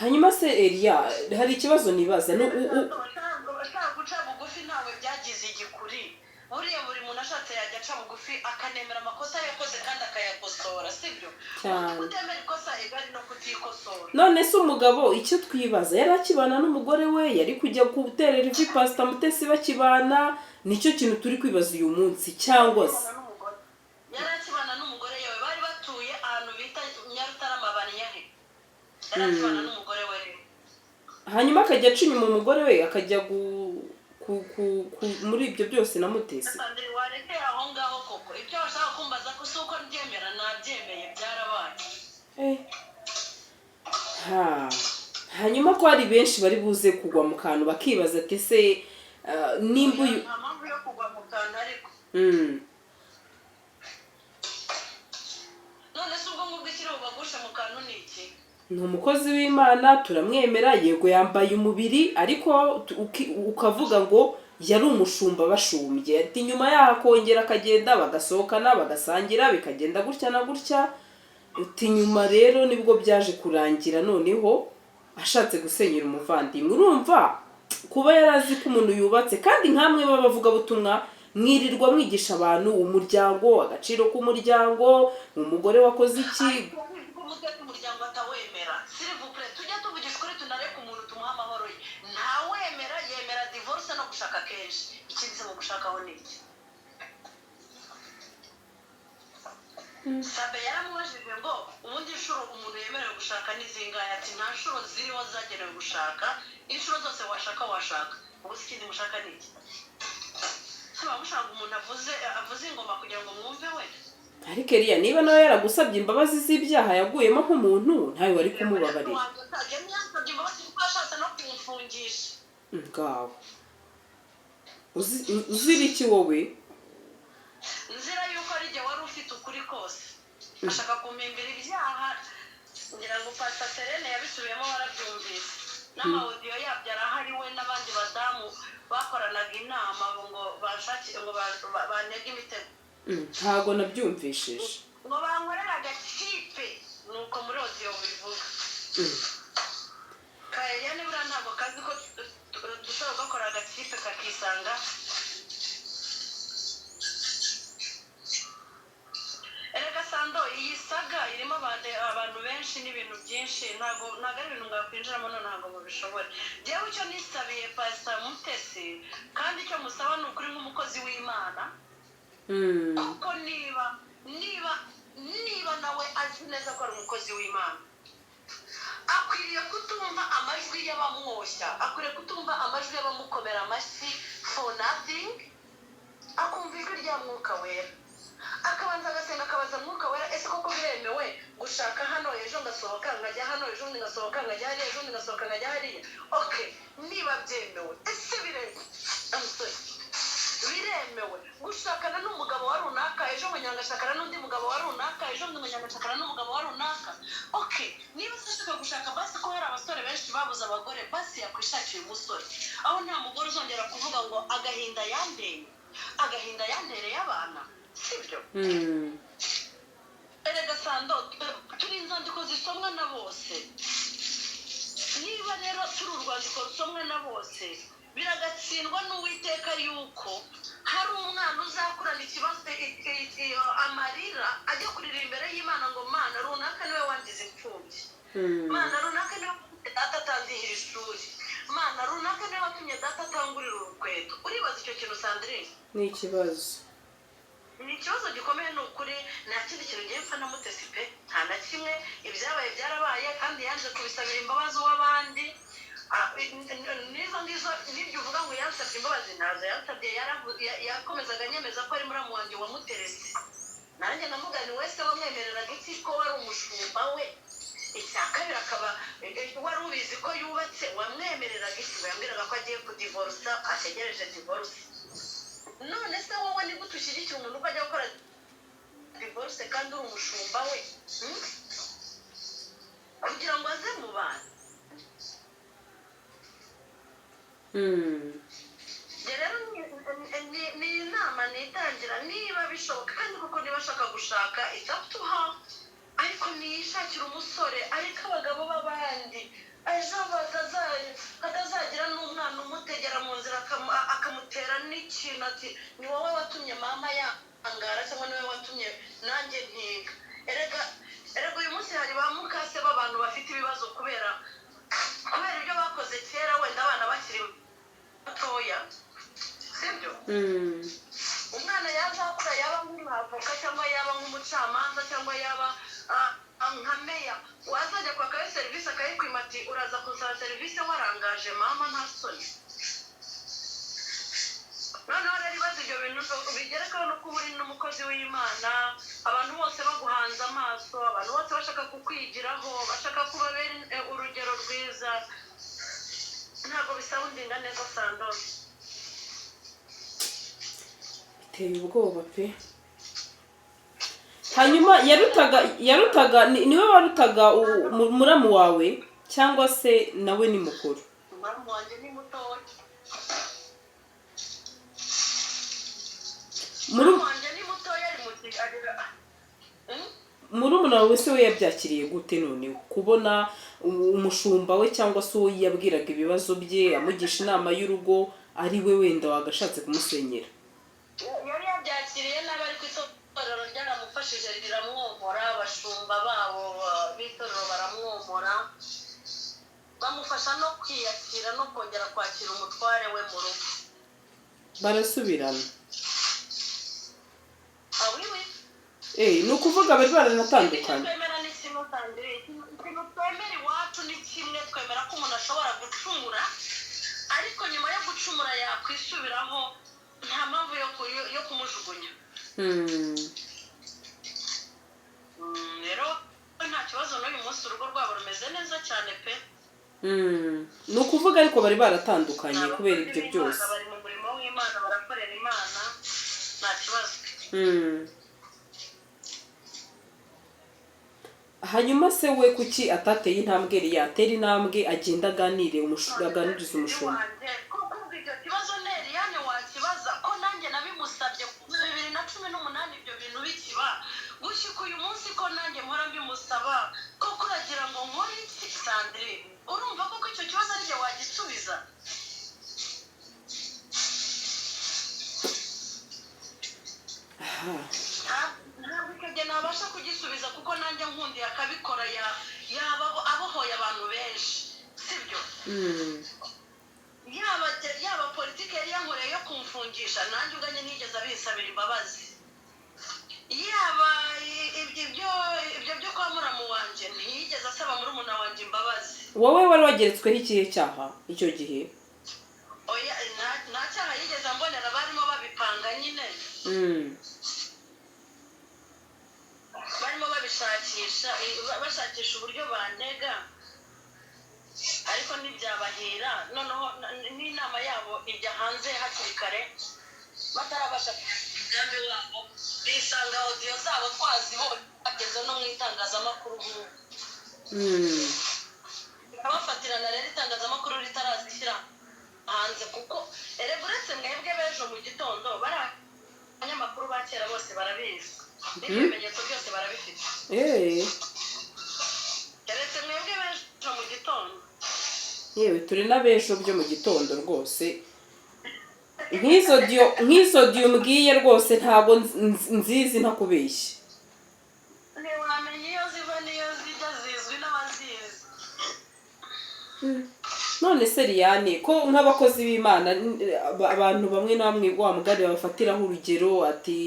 Hanyuma se Eliya, hari ikibazo nibaza ni Ashaka guca bugufi, ntawe byagize igikuri. Buriya buri muntu ashatse yajya aca bugufi, akanemera amakosa yakoze kandi akayakosora, sibyo? Cyane. Kutemera ikosa igari no kutikosora. None se umugabo, icyo twibaza, yari akibana n'umugore we, yari kujya guterera ivi Pasita Mutesi bakibana? Nicyo kintu turi kwibaza uyu munsi, cyangwa se Akibana n'umugore. Yari akibana n'umugore, yewe, bari batuye ahantu bita Nyarutarama, Banyahe. Yari akibana n'umugore we rero. Hanyuma akajya aca inyuma umugore we, akajya muri ibyo byose na Mutesi. Sandrine, warekeye aho ngaho koko? Ibyo washaka kumbaza ko si uko mbyemera, nabyemeye, byarabaye. Eh. Ha. Hanyuma ko hari benshi bari buze kugwa mu kantu, bakibaza ati: "Ese nimba uyu" Nta mpamvu yo kugwa mu kantu ariko. None se ubwo ngubwo ikiri bubagushe mu kantu ni iki? Ni umukozi w'Imana, turamwemera, yego yambaye umubiri, ariko ukavuga ngo yari umushumba, bashumbye, ati nyuma yaho akongera akagenda, bagasohokana, bagasangira, bikagenda gutya na gutya. Uti nyuma rero nibwo byaje kurangira noneho ashatse gusenyera umuvandimwe. Urumva kuba yari azi ko umuntu yubatse, kandi nkamwe b'abavugabutumwa mwirirwa mwigisha abantu umuryango, agaciro k'umuryango, umugore wakoze iki. Ariko umutwe w'umuryango atawemera, s'il vous plaît, tujya tuvugisha ukuri, tunareke umuntu, tumuhe amahoro ye. Ntawemera, yemera divorce no gushaka kenshi. Ikindi se mu gushakaho ni iki? Sabe yaramubajije ngo ubundi inshuro umuntu yemerewe gushaka ni zingahe? Ati: "Nta nshuro ziriho zagenewe gushaka, inshuro zose washaka washaka." Ubu se ikindi mushaka ni iki? Si waba ushaka umuntu avuze ingoma kugira ngo mwumve we? Ariko Eliya, niba nawe yaragusabye imbabazi z'ibyaha yaguyemo nk'umuntu, ntawe wari kumubabarira? Yansabye imbabazi kuko yashatse no kumfungisha. Ngaho uzira iki wowe? Nzira yuko ari jye wari ufite ukuri kose, ashaka kumpimbira ibyaha. Ngira ngo Pastor Serene yabisubiyemo, warabyumvise, n'ama audio yabyo arahari, we n'abandi badamu bakoranaga inama ngo banshakire, ngo bantege imitego. Ntago nabyumvishije. Ngo bankorere agakipe, nuko muri audio bivuga. Kayeya nibura ntabwo kazi ko dushobora gukora agakipe kakisanga. Erega Sando, iyi saga irimo abantu benshi n'ibintu byinshi. Ntabwo ari ibintu mwakwinjiramo none, ntabwo mubishobora. Njyewe icyo nisabiye Pastor Mutesi, kandi icyo musaba ni ukuri nk'umukozi w'Imana, kuko niba nawe azi neza ko ari umukozi w'Imana, akwiriye kutumva amajwi y'abamwoshya, akwiriye kutumva amajwi y'abamukomera amashyi for nothing, akumva ijwi rya Mwuka Wera, akabanza agasenga, akabaza Mwuka Wera: "Ese koko biremewe gushaka hano, ejo ngasohoka nkajya hano, ejo bundi ngasohoka nkajya hariya, ejo bundi ngasohoka nkajya hariya?" Okay, niba byemewe, ese biremewe, I'm sorry, biremewe gushakana n'umugabo wa runaka, ejo nkongera ngashakana n'undi mugabo wa runaka, ejo bundi nkongera ngashakana n'umugabo wa runaka? Okay, niba se ashaka gushaka, basi ko hari abasore benshi babuze abagore, basi yakwishakiye umusore, aho nta mugore uzongera kuvuga ngo agahinda yanteye, agahinda yantereye abana, sibyo? Erega Sando, turi inzandiko zisomwa na bose. Niba rero turi urwandiko rusomwa na bose, biragatsindwa n'Uwiteka yuko hari umwana uzakurana ikibazo, amarira, ajya kurira imbere y'Imana ngo: "Mana, runaka niwe wangize imfubyi. Mana, runaka niwe watumye data atandihira ishuri. Mana, runaka niwe watumye data atangurira urukweto." Uribaza icyo kintu, Sandrine? Ni ikibazo. Ni ikibazo gikomeye, ni ukuri. Nta kindi kintu ngiye mpfa na Mutesi pe, nta na kimwe. Ibyabaye byarabaye, kandi yaje kubisabira imbabazi uw'abandi. N'izo ngizo n'ibyo uvuga ngo yansabye imbabazi, ntazo yansabye. Yakomezaga anyemeza ko ari muramu wanjye wamuterese. Nanjye namugani wese wamwemereraga iki ko wari umushumba we? Icya kabiri akaba wari ubizi ko yubatse, wamwemereraga iki? Yambwiraga ko agiye kudivorusa, ategereje divorce. None se wowe ni gute ushyigikira umuntu ko ajya gukora divorce kandi uri umushumba we, Kugira ngo aze mu bantu. Njye rero ni inama nitangira, niba bishoboka, kandi koko niba ashaka gushaka, it's up to her, ariko niyishakire umusore, ariko abagabo b'abandi, ejo hatazagira n'umwana umutegera mu nzira akamutera n'ikintu ati: "Ni wowe watumye mama yangara," cyangwa "Ni wowe watumye nanjye ntiga." Erega uyu munsi hari ba mukase b'abantu bafite ibibazo kubera ibyo bakoze kera, wenda abana bakiri batoya, sibyo? Umwana yazakura, yaba nk'umwavoka cyangwa yaba nk'umucamanza cyangwa yaba nka meya, wazajya kwakayo serivisi akayikwima ati: "Uraza kunsaba serivisi warangaje mama, nta soni?" Noneho rero ibibazo ibyo bintu bigerekaho no kuba uri n'umukozi w'Imana, abantu bose baguhanze amaso, abantu bose bashaka kukwigiraho, bashaka kubabera urugero rwiza, ntabwo bisoundinga neza, Sandose. Biteye ubwoba pe. Hanyuma yarutaga niwe warutaga muramu wawe, cyangwa se nawe ni mukuru? Muramu wanjye ni mutoya. Muramu wanjye ni mutoya, ari mu Hmm? Murumuna wawe se we yabyakiriye gute noneho, kubona umushumba we cyangwa se uwo yabwiraga ibibazo bye, amugisha inama y'urugo, ari we wenda wagashatse kumusenyera? Yari yabyakiriye nabi, ariko itorero ryaramufashije riramwomora. Abashumba babo b'itorero baramwomora, bamufasha no kwiyakira no kongera kwakira umutware we mu rugo. Barasubirana? Ah oui, oui. Ni ukuvuga bari Icyo baranatandukanye? twemera ni kimwe, Sandrine. Ikintu twemera iwacu ni kimwe: twemera ko umuntu ashobora gucumura, ariko nyuma yo gucumura yakwisubiraho. Nta mpamvu yo kumujugunya. Rero nta kibazo, n'uyu munsi urugo rwabo rumeze neza cyane pe. Ni ukuvuga ariko bari baratandukanye Ni kubera abakozi ibyo byose. b'Imana, bari mu murimo w'Imana, barakorera Imana, nta kibazo. Hanyuma se we kuki atateye intambwe? Yatera intambwe agenda aganire aganirize umushumba. Kuko ubwo icyo kibazo ne Eliane wakibaza, ko nanjye nabimusabye kuva 2018 ibyo bintu bikiba, gushyika uyu munsi ko nanjye mpora mbimusaba. Koko uragira ngo nkore iki, Sandrine? Urumva koko icyo kibazo ari jye wagisubiza? Aha. Ntabwo icyo gihe nabasha kugisubiza, kuko nanjye nkundiye akabikora yaba abohoye abantu benshi, sibyo? Yaba politiki yari yankoreye yo kumfungisha, nanjye ubwanjye ntigeze abisabira imbabazi. Yaba ibyo byo kwa muramu wanjye, ntiyigeze asaba murumuna wanjye imbabazi. Wowe wari wageretsweho ikihe cyaha icyo gihe? Oya, nta cyaha yigeze ambonera, barimo babipanga nyine. Barimo babishakisha, bashakisha uburyo bantega, ariko ntibyabahira. Noneho n'inama yabo ijya hanze hakiri kare, batarabasha umugambi wabo, bisanga audio zabo twazibonye, bageze no mu itangazamakuru ubu. Bafatirana rero itangazamakuru ritarazishyira hanze, kuko erega uretse mwebwe b'ejo mu gitondo, bari abanyamakuru ba kera bose barabizi, n'ibimenyetso byose barabifite. Keretse mwebwe b'ejo mu gitondo. Yewe, turi n'abejo byo mu gitondo rwose. Nk'izo audio umbwiye rwose ntabwo nzizi, ntakubeshye. Ntiwamenya iyo ziva n'iyo zijya, zizwi n'abazizi. None se Liyane, ko nk'abakozi b'Imana abantu bamwe na bamwe wa mugani babafatiraho urugero, ati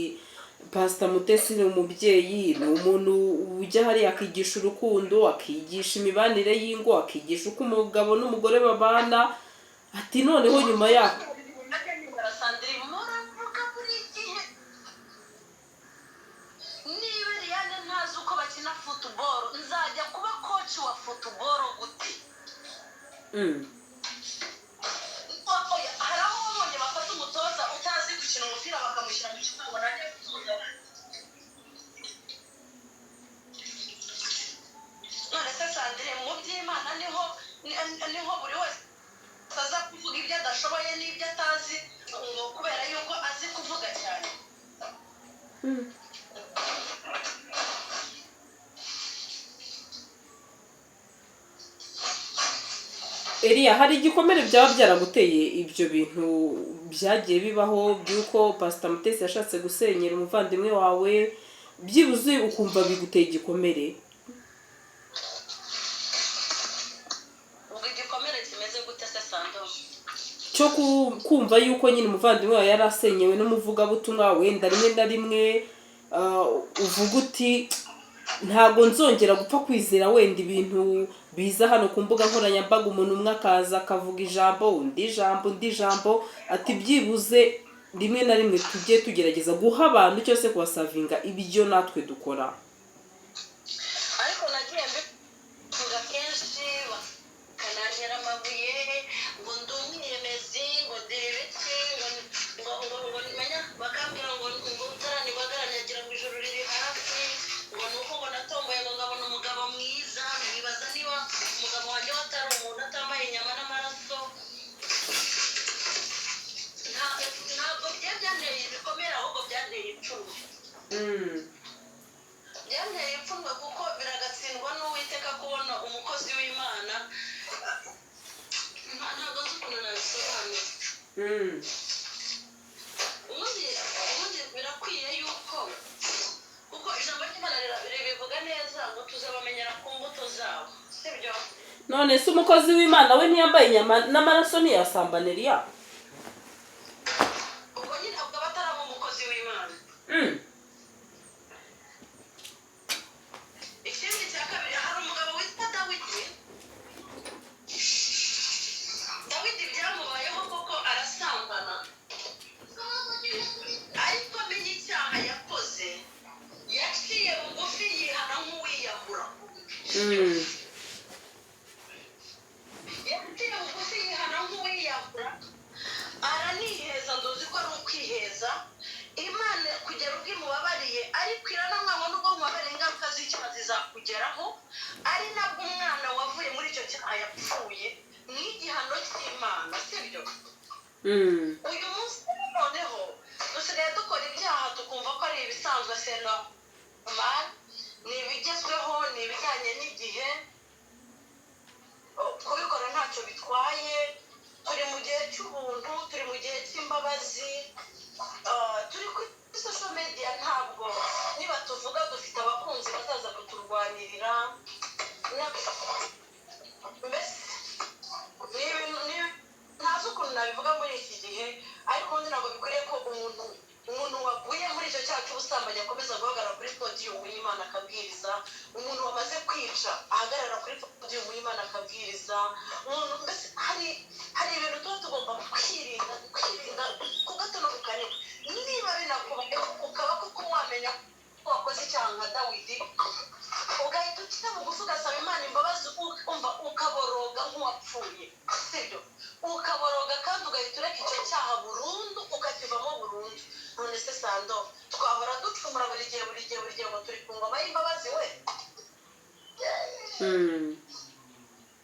Pasita Mutesi ni umubyeyi, ni umuntu ujya hariya akigisha urukundo, akigisha imibanire y'ingo, akigisha uko umugabo n'umugore babana, ati noneho nyuma yaho Najya nibara, Sandrine, muravuga buri gihe, niba Liyane ntazi uko bakina football, nzajya kuba coach wa football gute? Oya, hari aho wabonye bafata umutoza utazi gukina umupira bakamushyira mu kibuga ngo najye gutoza? None se Sandrine, mu by'Imana niho buri wese aza kuvuga ibyo adashoboye n'ibyo atazi, ngo kubera yuko azi kuvuga cyane? Eliya, hari igikomere byaba byaraguteye ibyo bintu byagiye bibaho by'uko Pasita Mutesi yashatse gusenyera umuvandimwe wawe, byibuze ukumva biguteye igikomere? Ubwo igikomere kimeze gute se, Sando? Cyo kumva yuko nyine umuvandimwe wawe yari asenyewe n'umuvugabutumwa, wenda rimwe na rimwe uvuga uti ntabwo nzongera gupfa kwizera wenda ibintu biza hano ku mbuga nkoranyambaga, umuntu umwe akaza akavuga ijambo, undi ijambo, undi ijambo, ati byibuze rimwe na rimwe tujye tugerageza guha abantu cyangwa se kubasavinga ibyo natwe dukora. Ariko nagiye mbivuga kenshi, bakanantera amabuye ngo ndi umwiyemezi, ngo ndi ibiti, ngo menya, bakambwira ngo utaranibagaranyagira ngo ijuru riri hafi, ngo ni uko ngo natomboye ngo ngabona umugabo mwiza. Nkibaza niba umugabo wanjye we atari umuntu, atambaye inyama n'amaraso. Ntabwo byari byanteye ibikomere, ahubwo byanteye ipfunwe. Byanteye ipfunwe kuko biragatsindwa n'Uwiteka kubona umukozi w'Imana. Ntabwo nzi ukuntu nabisobanura. Ubundi birakwiye yuko, kuko ijambo ry'Imana ribivuga neza ngo tuzabamenyera ku mbuto zabo, sibyo? None se umukozi w'Imana we ntiyambaye inyama n'amaraso, ntiyasambana, Eliya? Ubwo nyine ubwo aba ataraba umukozi w'Imana. Ikindi cya kabiri, hari umugabo witwa Dawidi. Dawidi byamubayeho koko arasambana. kugeraho, ari nabwo umwana wavuye muri icyo cyaha yapfuye, ni igihano cy'Imana, sibyo? Uyu munsi noneho dusigaye dukora ibyaha tukumva ko ari ibisanzwe, c'est normal, ni ibigezweho, ni ibijyanye n'igihe, kubikora ntacyo bitwaye. Turi mu gihe cy'ubuntu, turi mu gihe cy'imbabazi, turi kuri social media. Ntabwo niba tuvuga dufite abakunzi bazaza kuturwanirira. Mbese ni ibintu ntazi ukuntu nabivuga muri iki gihe, ariko ubundi ntabwo bikwiriye ko umuntu waguye muri icyo cyaha cy'ubusambanyi akomeza guhagarara kuri podium y'Imana akabwiriza, umuntu wamaze kwica ahagarara kuri podium y'Imana akabwiriza. Umuntu mbese hari ibintu tuba tugomba kwirinda ku gato no ku kanini. Niba binakubayeho, ukaba koko wamenya ko wakoze icyaha nka Dawidi, ugahita uca bugufi ugasaba Imana imbabazi, umva, ukaboroga nk'uwapfuye, sibyo? Ukaboroga kandi ugahita ureka icyo cyaha burundu, ukakivamo burundu. None se Sando, twahora ducumura buri gihe, buri gihe, buri gihe, ngo turi ku ngoma y'imbabazi we?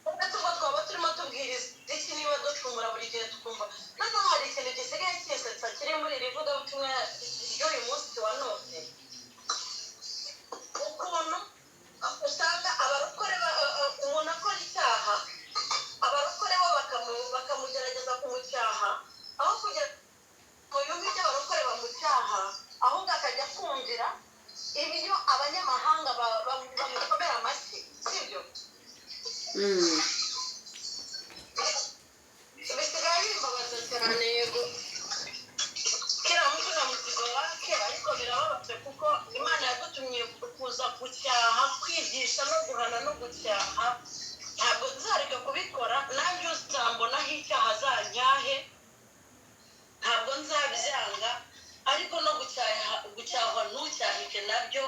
Uretse ubwo twaba turimo tubwiriza iki niba ducumura buri gihe tukumva? Noneho hari ikintu gisigaye kisetsa kiri muri iri vugabutumwa ry'uyu munsi wa none, ukuntu usanga abarokore umuntu akora icyaha, abarokore bo bakamugerageza kumucyaha, aho kugira ngo yumve ibyo abarokore bamucyaha, ahubwo akajya kumvira ibyo abanyamahanga bamukomera amashyi, sibyo? Bisigaye bimbabaza cyane. Yego, kila mtu na mzigo wake, ariko birababaje kuko Imana yadutumye kuza gucyaha, kwigisha no guhana no gucyaha. Ntabwo nzareka kubikora. Nanjye uzambonaho icyaha azanyahe, ntabwo nzabyanga, ariko no gucyaha, gucyahwa ntucyahike nabyo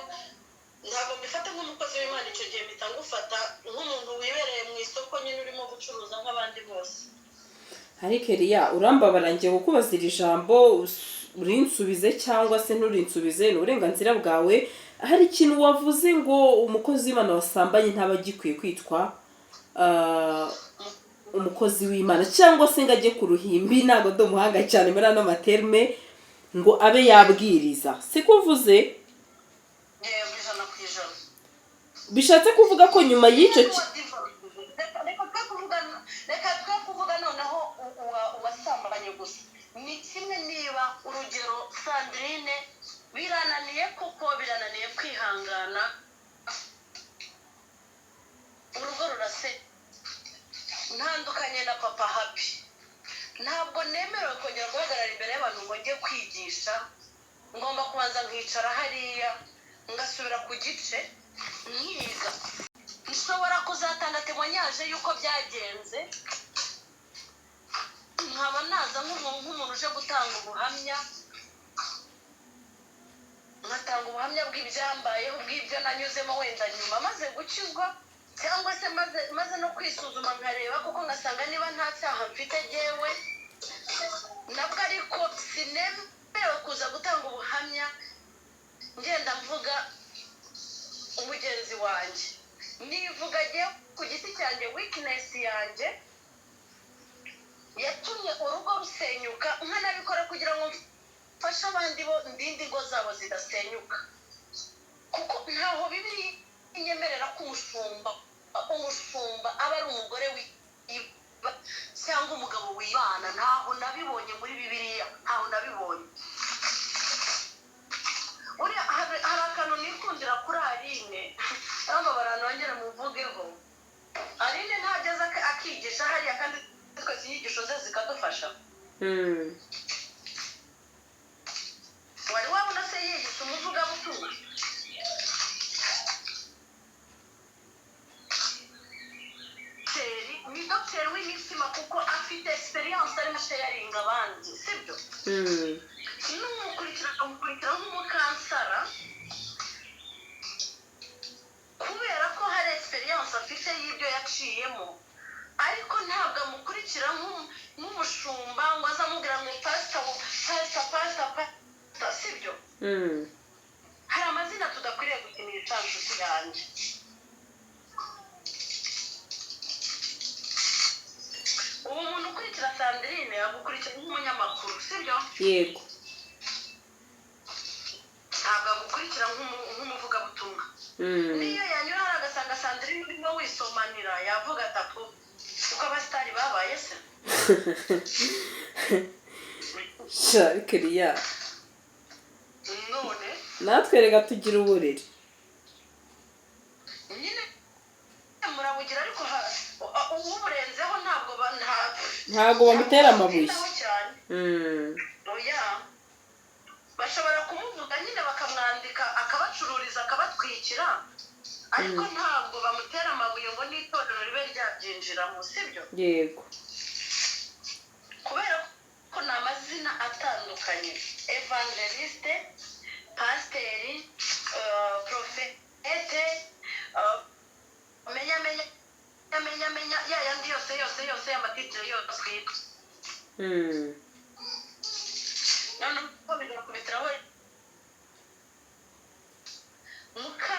ntabwo mbifata nk'umukozi w'Imana. Icyo gihe mpita ngufata nk'umuntu wibereye mu isoko nyine, urimo gucuruza nk'abandi bose. Ariko Eliya, urambabara, ngiye kukubaza iri jambo, urinsubize cyangwa se nturinsubize, ni uburenganzira bwawe. Hari ikintu wavuze ngo umukozi w'Imana wasambanye ntaba agikwiye kwitwa umukozi w'Imana cyangwa se ngo ajye ku ruhimbi, ntabwo ndi umuhanga cyane muri ano ma termes, ngo abe yabwiriza, siko uvuze? Yego, 100%. Bishatse kuvuga ko nyuma y'icyo Reka twe kuvuga noneho uwasambanye gusa, ni kimwe. Niba urugero Sandrine birananiye, kuko birananiye kwihangana, urugo rurase, ntandukanye na Papa Happy, ntabwo nemerewe kongera guhagarara imbere y'abantu ngo njye kwigisha. Ngomba kubanza nkicara hariya, ngasubira ku gice, nkiga. Nshobora kuzatanga témoignage y'uko byagenze, nkaba naza nk'umuntu uje gutanga ubuhamya, nkatanga ubuhamya bw'ibyambayeho, bw'ibyo nanyuzemo, wenda nyuma maze gukizwa cyangwa se maze no kwisuzuma, nkareba kuko ngasanga niba nta cyaha mfite jyewe nabwo, ariko sinemerewe kuza gutanga ubuhamya ngenda mvuga umugenzi wanjye. Nivuga jyewe ku giti cyanjye, weakness yanjye yatumye urugo rusenyuka, nkanabikora kugira ngo mfashe abandi bo ndinde ingo zabo zidasenyuka, kuko ntaho Bibiliya inyemerera ko umushumba aba ari umugore wiba cyangwa umugabo wibana. Ntaho nabibonye muri Bibiliya, ntaho nabibonye. Uriya hari akantu nikundira kuri Aline, urumva, nongere muvugeho. Aline ntageze akigisha hariya, kandi twese inyigisho ze zikadufasha. Wari wabona se yigisha umuvugabutumwa? Ni dogiteri w'imitima, kuko afite experience, arimo sharinga abandi, sibyo? N'umukurikira amukurikira nk'umu counselor, kubera ko hari experience afite y'ibyo yaciyemo, ariko ntabwo amukurikira nk'umushumba ngo aze amubwira ngo pasita, pasita, pasita, pasita, sibyo? Hari amazina tudakwiriye gukinisha, nshuti yanjye. Ukurikira Sandrine agukurikira nk'umunyamakuru, sibyo? Yego. Ntabwo agukurikira nk'umuvugabutumwa. Niyo yanyura hari agasanga Sandrine urimo wisomanira, yavuga ati: "Apu, uko abasitari babaye se?" Sha, Keriya. None? Natwe reka tugira uburiri. Nyine murabugira, ariko uburenzeho ntabwo Ntabwo bamutera amabuye. Ntabwo cyane. Oya, bashobora kumuvuga nyine, bakamwandika, akabacururiza, akabatwikira, ariko ntabwo bamutera amabuye ngo n'itorero ribe ryabyinjiramo, sibyo? Yego. Kubera ko ni amazina atandukanye: évangéliste, pasiteri, prophète, menya menya menya menya, ya yandi yose yose yose, y'amatitire yose twitwa. Noneho bigakubitiraho muka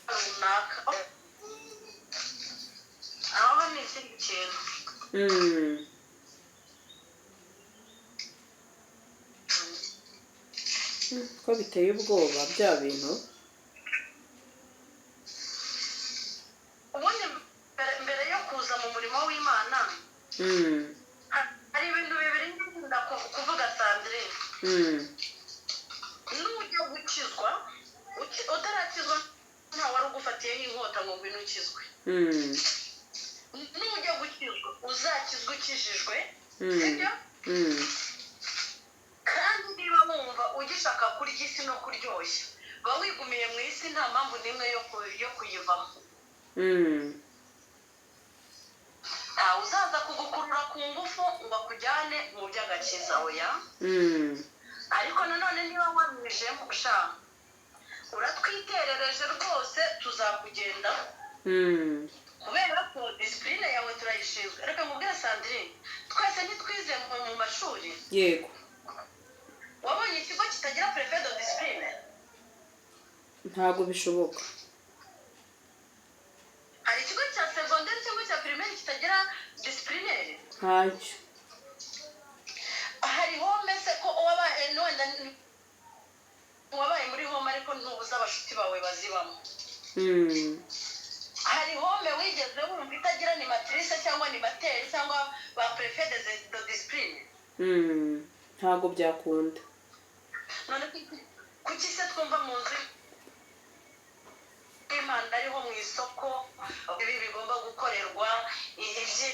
runaka, aho ni ikindi kintu. Ko biteye ubwoba bya bintu. Ubundi mbere yo kuza mu murimo w'Imana, hari ibintu bibiri nkunda kuvuga, Sandrine. Nujya gukizwa, utarakizwa, nta wari ugufatiyeho inkota ngo ngwino ukizwe. Nujya gukizwa, uzakizwe ukijijwe, sibyo? Kandi niba wumva ugishaka kurya isi no kuryoshya, ba wigumiye mu isi, nta mpamvu n'imwe yo kuyivamo. Ntawe uzaza kugukurura ku ngufu ngo akujyane mu by'agakiza, oya. Ariko nanone niba wabijemo, sha, uratwiterereje rwose, tuzakugendaho, kubera ko discipline yawe turayishinzwe. Reka nkubwire, Sandrine, twese ntitwize mu mashuri? Yego. Wabonye ikigo kitagira préfet de discipline? Ntabwo bishoboka. Hari ikigo cya segonderi cyangwa cya primaire kitagira disciplinaire? Ntacyo. Hari home se ko wabaye, wenda wabaye muri home, ariko ntubuze abashuti bawe bazibamo? Hari home wigeze wumva itagira animatrice cyangwa animateur cyangwa ba préfet de discipline? Ntabwo byakunda. None kuki se twumva mu nzu y'Imana ariho mu isoko ibi bigomba gukorerwa, ibyi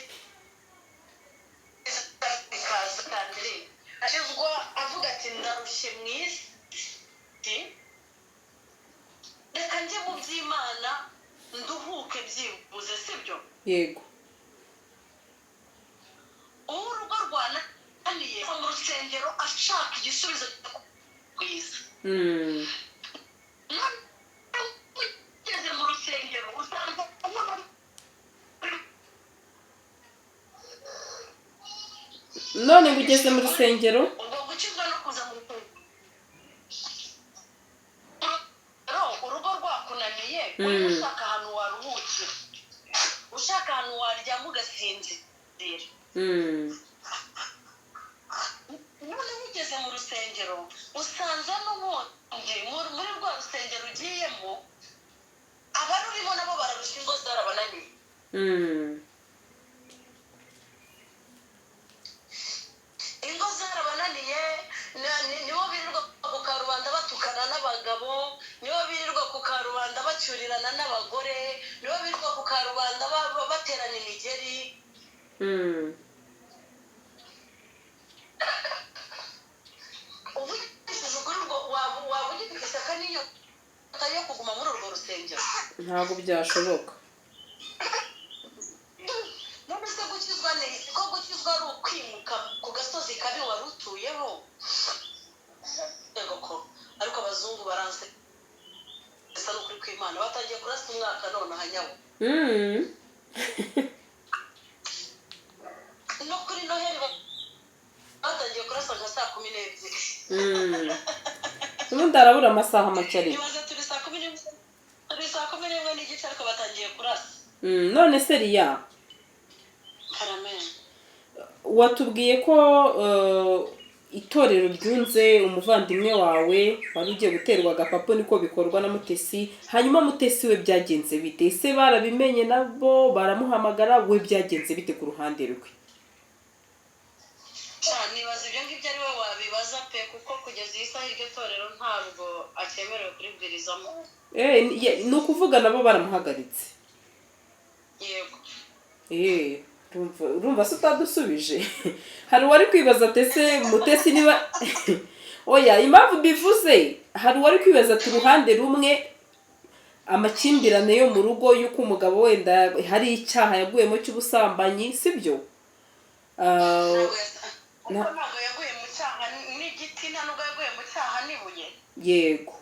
bikaza? Sandrine akizwa avuga ati: "Ndarushye mu isi, reka njye mu by'Imana nduhuke byibuze," sibyo? Yego. Uwo urugo rwananiye mu rusengero ashaka igisubizo rwiza. Ugeze mu rusengero usanga None ngo ugeze mu rusengero? Ubwo gukizwa no kuza mu rusengero, urugo rwakunaniye, uri ushaka ahantu waruhukira, ushaka ahantu waryama ugasinzira. Noneho ugeze mu rusengero, usanze n'ubundi muri rwa rusengero ugiyemo, abarurimo nabo bararusha, ingo zarabananiye. Ingo zarabananiye, nibo birirwa ku karubanda batukana n'abagabo, nibo birirwa ku karubanda bacyurirana n'abagore, nibo birirwa ku karubanda baterana imigeri. Uvugishije ukuri, ubwo waba ugifite ishyaka n'inyota yo kuguma muri urwo rusengero? Ntabwo byashoboka. None se gukizwa ni iki, ko gukizwa ari ukwimuka ku gasozi kabi wari utuyeho? Yego ko, ariko abazungu baranse bisa n'ukuri kw'Imana, batangiye kurasa umwaka none ahanyawo. No kuri Noheli batangiye kurasa nka saa 12. Ubundi harabura amasaha make ariko. Ibaze, turi saa 11, turi saa 11:30, ariko batangiye kurasa. None se Riya? Karame. Watubwiye ko itorero ryunze umuvandimwe wawe wari ugiye guterwa agapapu, niko bikorwa na Mutesi. Hanyuma Mutesi we byagenze bite? Ese barabimenye nabo baramuhamagara? We byagenze bite ku ruhande rwe? Sha, nibaza ibyo ngibyo ari we wabibaza pe, kuko kugeza iyi saha iryo torero ntabwo akemerewe kuribwirizamo. Ni ukuvuga nabo baramuhagaritse? Yego. Urumva se utadusubije? Hari uwari kwibaza ati: "Ese Mutesi niba..." Oya, impamvu mbivuze, hari uwari kwibaza ati uruhande rumwe amakimbirane yo mu rugo, y'uko umugabo wenda hari icyaha yaguyemo cy'ubusambanyi, sibyo? Ntabwo kuko ntabwo yaguye mu cyaha n'igiti, nta nubwo yaguye mu cyaha n'ibuye. Yego.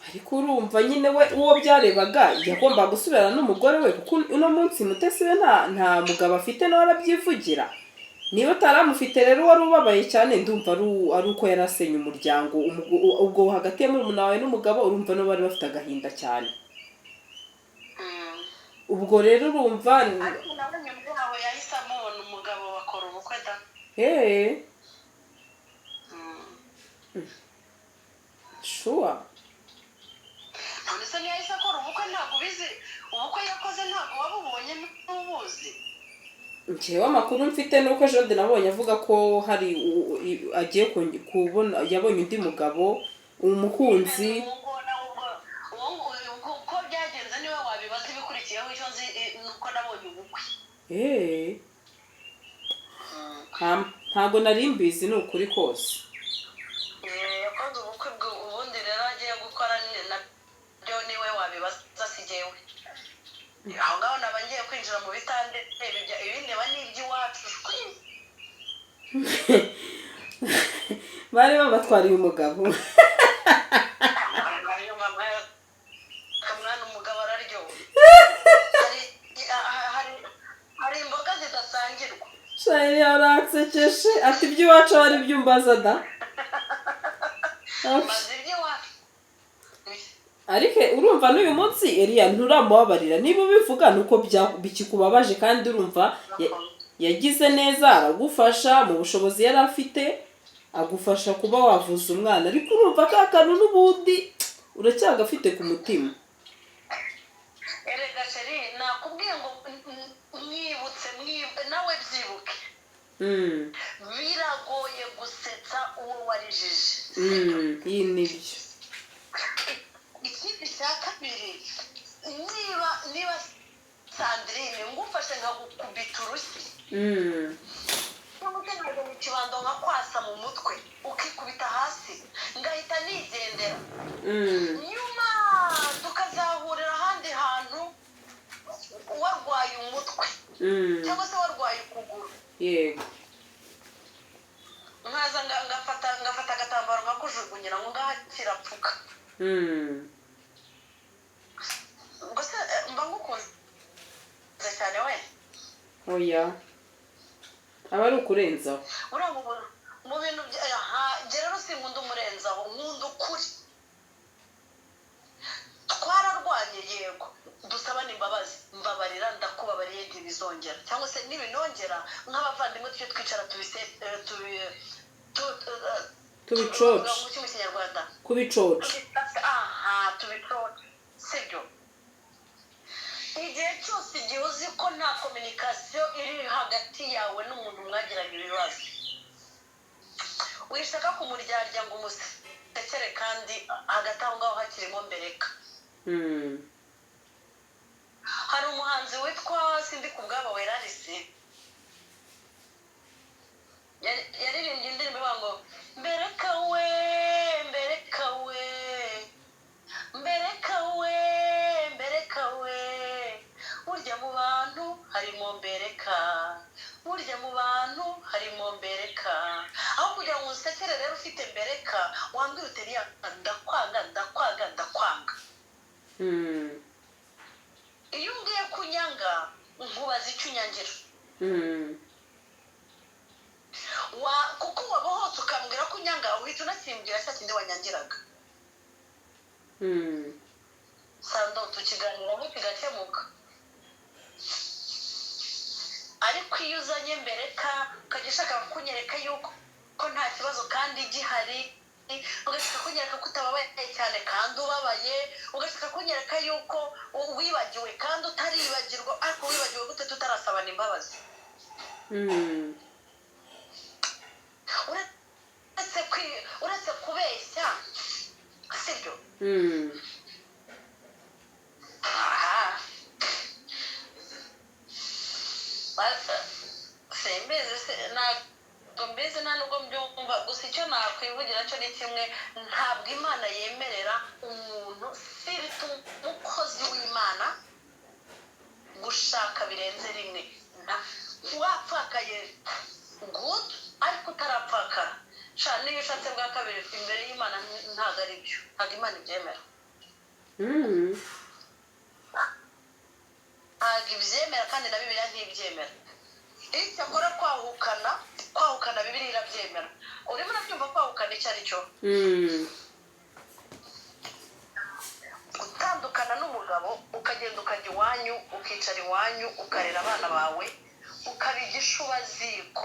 Ariko urumva nyine we uwo byarebaga yagombaga gusubirana n'umugore we, kuko uno munsi Mutesi we nta mugabo afite, nawe arabyivugira. Niba ataramufite rero, wari ubabaye cyane, ndumva ari uko yari asenye umuryango. Ubwo hagati ya murumuna wawe n'umugabo, urumva nabo bari bafite agahinda cyane. Ubwo rero urumva. Ariko nawe nyuma yaho yahise amubona umugabo, bakora ubukwe da. Sure? None se ntiyahise akora ubukwe? Ntabwo ubizi? Ubukwe yakoze ntabwo wabubonye? Ntubuzi? Njyewe amakuru mfite ni uko ejo bundi nabonye avuga ko hari agiye kubona, yabonye undi mugabo, umukunzi. Uwo nguwo nawe ubwo uko byagenze niwe wabibaza ibikurikiyeho. Icyo nzi ni uko nabonye ubukwe. Ntabwo nari mbizi, ni ukuri kose. Yakoze ubukwe ubundi rero agiye gukora nabyo niwe wabibaza, si jyewe. Aho ngaho naba ngiye kwinjira mu bitande, ibindeba ni iby'iwacu shwi. Bari babatwariye umugabo. Ayo mama, mwana, umugabo araryoha. Hari imboga zidasangirwa. Shayiri yaransekeje, ati iby'iwacu aba ari byo umbaza da. Okay. Mbaza iby'iwacu. Ariko urumva n'uyu munsi Eliya nturamubabarira. Niba ubivuga ni uko bikikubabaje, kandi urumva yagize neza aragufasha mu bushobozi yari afite, agufasha kuba wavuza umwana, ariko urumva ka kantu n'ubundi uracyagafite ku mutima. Erega chérie, nakubwiye ngo mwibutse nawe byibuke. Biragoye gusetsa uwo warijije. Iyi nibyo. Ikindi cya kabiri, niba Sandrine ngufashe nkagukubita urushyi cyangwa se nkajya mu kibando nkakwasa mu mutwe ukikubita hasi, ngahita nigendera, nyuma tukazahurira ahandi hantu warwaye umutwe cyangwa se warwaye ukuguru, nkaza ngafata agatambaro nkakujugunyira ngo ngaha kirapfuka, ubwo se mba ngukunze cyane we? Oya, aba ari ukurenzaho. Uriya mu bintu aha njye rero sinkunda umurenzaho, nkunda ukuri. Twararwanye, yego, dusabane imbabazi, mbabarira, ndakubabariye, ntibizongera, cyangwa se nibinongera nk'abavandimwe tujye twicara tubise Tubicoce. Mu mu Kinyarwanda? Kubicoca. Aha, tubicoce, sibyo? Igihe cyose, igihe uzi ko nta communication iri hagati yawe n'umuntu mwagiranye ibibazo, wishaka kumuryarya ngo umusekere kandi hagati aho ngaho hakirimo mbereka. Hari umuhanzi witwa Sindikubwabo Werarisi, yaririmbye indirimbo ivuga ngo: "Mbereka we, mbereka we, mbereka we, mbereka we, burya mu bantu harimo mbereka, burya mu bantu harimo mbereka." Aho kugira ngo unsekere rero ufite mbereka, wambwira uti: "Eliya, ndakwanga, ndakwanga, ndakwanga." Iyo umbwiye ko unyanga, nkubaza icyo unyangira. Wa kuko wabohotse ukambwira ko unyanga, uhita unakimbwira cya kindi wanyangiraga. Sando, tukiganiraho kigakemuka, ariko Iyo uzanye mbereka, ukajya ushaka kunyereka yuko ko nta kibazo kandi gihari, ugashaka kunyereka ko utababaye cyane kandi ubabaye, ugashaka kunyereka yuko wibagiwe kandi utaribagirwa. Ariko wibagiwe gute tutarasabana imbabazi? Uretse kubeshya, sibyo? Aha. Simbizi, ntabwo mbizi, nta nubwo mbyumva. Gusa icyo nakwivugira cyo ni kimwe: ntabwo Imana yemerera umuntu, surtout umukozi w'Imana, gushaka birenze rimwe. Wapfakaye, good, ariko utarapfakara sha, niyo ushatse bwa kabiri imbere y'Imana ntabwo ari byo, ntabwo Imana ibyemera. Ntabwo ibyemera, kandi na Bibiliya ntibyemera. Icyakora kwahukana Bibiliya irabyemera. Urimo urabyumva, kwahukana icyo ari cyo? Gutandukana n'umugabo, ukagenda ukajya iwanyu, ukicara iwanyu, ukarera abana bawe, ukaba igishubaziko.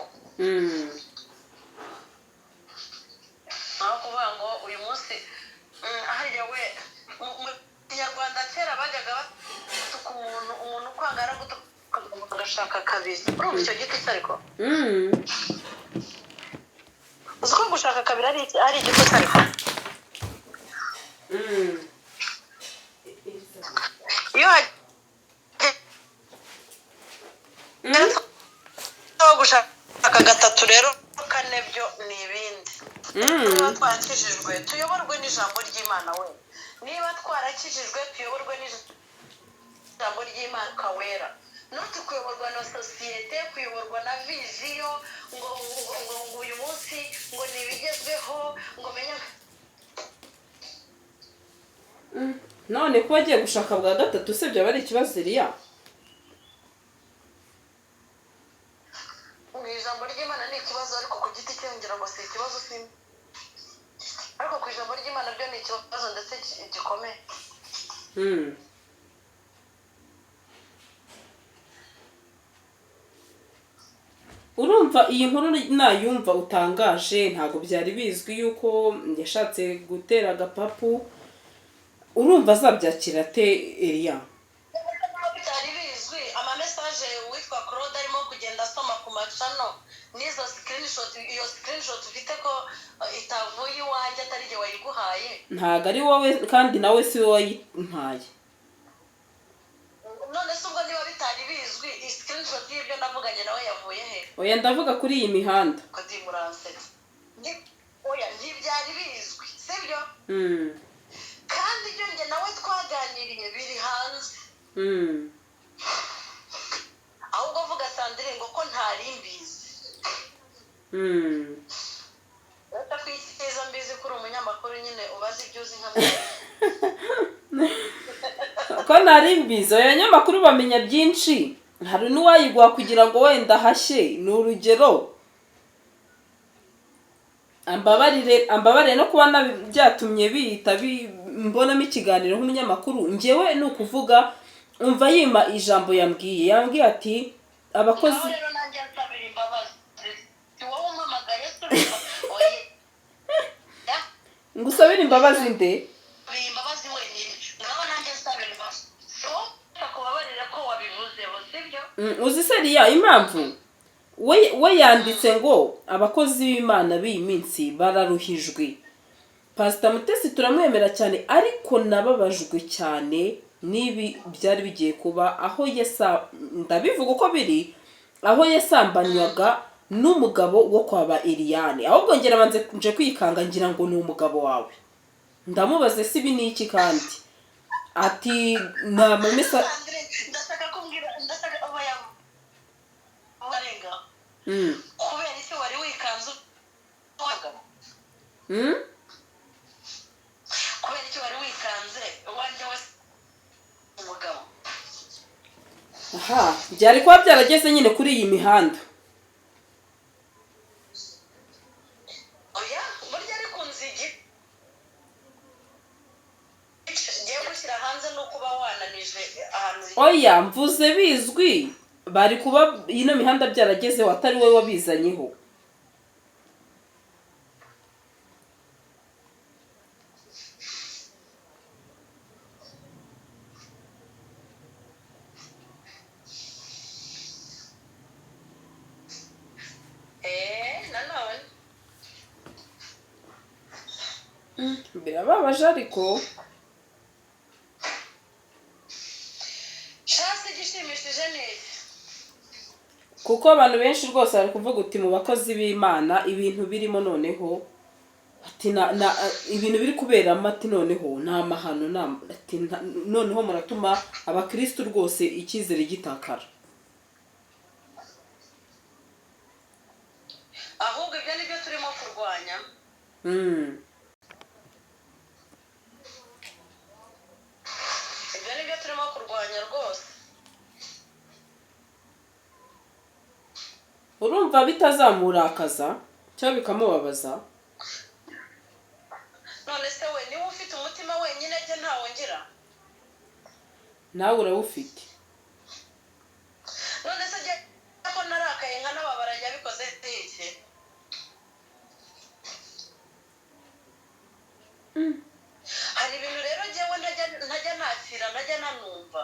Aho kuvuga ngo uyu munsi, harya we, mu Kinyarwanda kera bajyaga batuka umuntu ukwanga, aragutuka agashaka kabiri. Urumva icyo giti cye? Ariko uzi ko gushaka kabiri ari igitutsi? Ariko iyo hagezeho gushaka gatatu rero, kane byo ni ibindi. Niba twarakijijwe, tuyoborwe n'ijambo ry'Imana we. Niba twarakijijwe, tuyoborwe n'ijambo ry'Imana kawera, not kuyoborwa na sosiyete, kuyoborwa na vision, ngo uyu munsi ngo ni ibigezweho, ngo menya. None kuba agiye gushaka bwa gatatu se byaba ari ikibazo, Eliya? Mu ijambo ry'Imana ni ikibazo, ariko ku giti cye ngira ngo si ikibazo, si, ariko ku ijambo ry'Imana byo ni ikibazo, ndetse gikomeye. Urumva iyi nkuru nayumva utangaje, ntabwo byari bizwi yuko yashatse gutera agapapu. Urumva azabyakira ate, Eliya? Bitari bizwi, ama message witwa Claude arimo kugenda asoma ku macano n'izo screenshot, iyo screenshot ufite ko itavuye iwanjye, atari igihe wayiguhaye? Ntabwo ari wowe, kandi nawe si wowe wayimpaye. None se ubwo niba bitari bizwi, iyi screenshot y'ibyo navuganye nawe yavuye he? Oya, ndavuga kuri iyi mihanda. Ko di muransetsa. Oya, ntibyari bizwi, sibyo? Kandi ibyo njye nawe twaganiriye biri hanze. Ahubwo vuga, Sandrine, ngo ko ntari mbizi. Uretse ko icyiza mbizi ko uri umunyamakuru nyine, ubaza ibyo uzi nka mwarimu. Ko ntari mbizi? Abanyamakuru bamenya byinshi. Hari n'uwayiguha kugira ngo wenda hashye, ni urugero. Ambabarire no kuba byatumye bihita mbonamo ikiganiro nk'umunyamakuru. Njyewe ni ukuvuga, umva yima ijambo yambwiye ati abakozi Ngaho rero nanjye nsabira imbabazi. Si wowe umpamagaye se? Urumva, oya. Ngo usabire imbabazi nde? Nsabira imbabazi wenyine. Ngaho nanjye nsabira imbabazi, si wowe kubabarira ko wabivuzeho, sibyo? Uzi se Eliya impamvu we yanditse ngo abakozi b'Imana b'iyi minsi bararuhijwe? Pasita Mutesi turamwemera cyane, ariko nababajwe cyane n'ibi byari bigiye kuba, aho yesa, ndabivuga uko biri, aho yasambanywaga n'umugabo wo kwa ba Eliyane. Ahubwo ngira banze nje kwikanga, ngira ngo ni umugabo wawe. Ndamubaze si ibi ni iki, kandi ati ni amamesa. Sandrine, ndashaka kumbwira, ndashaka oya, arenga. Kubera iki wari wikanze umugabo? Kubera iki wari wikanze uwanjye we umugabo? Aha byari kuba byarageze nyine kuri iyi mihanda. Oya, burya ariko nzi igice ngiye gushyira hanze, ni uko uba wananije ahantu. Oya, mvuze bizwi. Bari kuba ino mihanda byaragezeho atari wowe wabizanyeho. Nanone Birababaje ariko. Shasi, igishimishije ni iki? Kuko abantu benshi rwose bari kuvuga uti mu bakozi b'Imana ibintu birimo noneho, ati na ibintu biri kuberamo, ati noneho ni amahano, ati noneho muratuma abakristu rwose icyizere gitakara. Ahubwo ibyo ni byo turimo kurwanya. Ibyo ni byo turimo kurwanya rwose. Urumva bitazamurakaza cyangwa bikamubabaza? None se we niba ufite umutima wenyine, jye ntawongera? Nawe urawufite. None se jye ko narakaye nkanababara, yabikoze iki? Hari ibintu rero jyewe ntajya nakira, ntajya nanumva.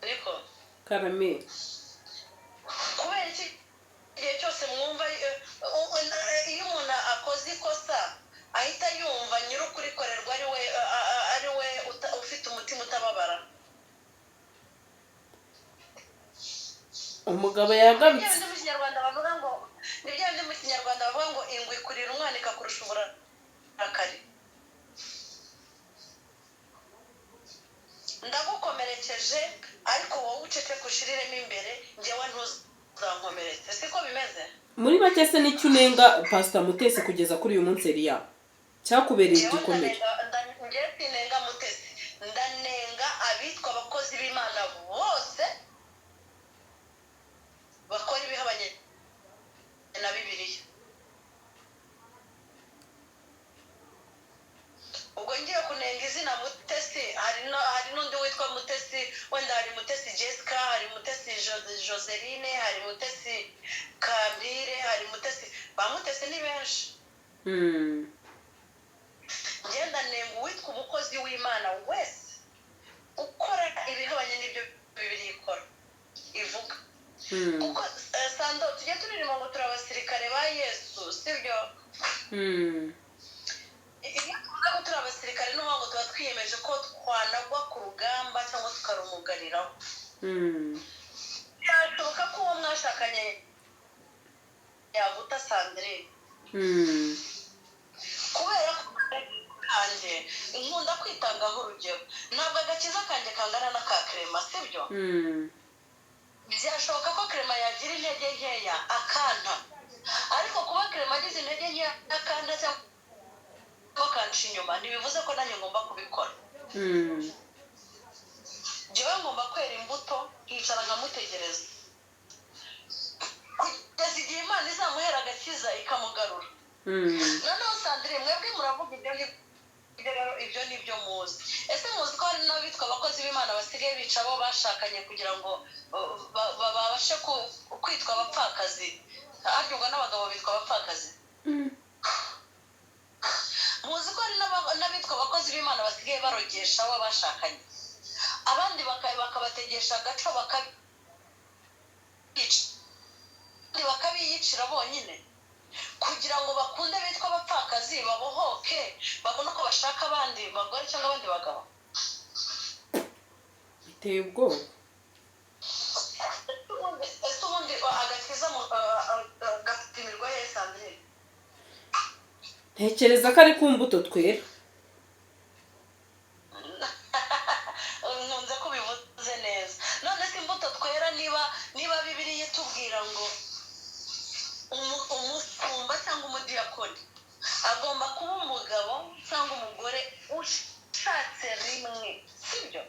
Ariko Karame. Kubera iki igihe cyose mwumva iyo umuntu akoze ikosa ahita yumva nyiri ukurikorerwa ari we ufite umutima utababara? Umugabo Ni bya yagarutse. bindi mu Kinyarwanda bavuga ngo, ni bya bindi mu Kinyarwanda bavuga ngo ingwe ikurira umwana ikakurusha uburakari. Ndagukomerekeje, ariko wowe uceceke ushiriremo imbere, njyewe ntuzankomeretse. Siko bimeze? Muri make se, nicyo unenga Pasita Mutesi kugeza kuri uyu munsi, Eliya, cyakubereye Njyewe igikomere? Njyewe sinenga Mutesi, ndanenga abitwa abakozi b'Imana bose bakora ibihabanye na Bibiliya. Ubwo ngiye kunenga izina Mutesi, hari n'undi witwa Mutesi wenda, hari Mutesi Jessica, hari Mutesi Joseline, hari Mutesi Kambire, hari Mutesi, ba Mutesi ni benshi. Ngenda nenga uwitwa umukozi w'Imana wese ukora ibihabanye n'ibyo Bibiliya ikora ivuga. Kuko Sando, tujye turirimba ngo turi abasirikare ba Yesu, sibyo? Iyo tuvuga ko turi abasirikare, ni ukuvuga ngo tuba twiyemeje ko twanagwa ku rugamba cyangwa tukarumugariraho. Byashoboka ko uwo mwashakanye yaguta, Sandrine. Kubera ko kanjye nkunda kwitangaho urugero, ntabwo agakiza kanjye kangana n'aka Kerema, sibyo? Byashoboka ko Kerema yagira intege nkeya akanta, ariko kuba Kerema agize intege nkeya akanta cyangwa akanca inyuma ntibivuze ko nanjye ngomba kubikora. Njyewe ngomba kwera imbuto, nkicara nkamutegereza kugeza igihe Imana izamuhera agakiza ikamugarura. Noneho Sandrine, mwebwe muravuga ibyo ngibyo rero, ibyo ni byo muzi. Ese muzi ko hari n'abitwa abakozi b'Imana basigaye bica abo bashakanye kugira ngo babashe kwitwa abapfakazi? Harya ubwo n'abagabo bitwa abapfakazi? Muzi ko hari n'abitwa abakozi b'Imana basigaye barogesha abo bashakanye, abandi bakabategesha agaco bakabica, abandi bakabiyicira bonyine kugira ngo bakunde bitwa abapfakazi, babohoke, babone uko bashaka abandi bagore cyangwa abandi bagabo? Biteye ubwoba. Ese ubundi agakiza gapimirwa hehe, Sandrine? Ntekereza ko ari ku mbuto twera. Nkunze ko ubivuze neza. None se imbuto twera, niba Bibiliya itubwira ngo umushumba cyangwa umudiyakoni agomba kuba umugabo cyangwa umugore ushatse rimwe, sibyo?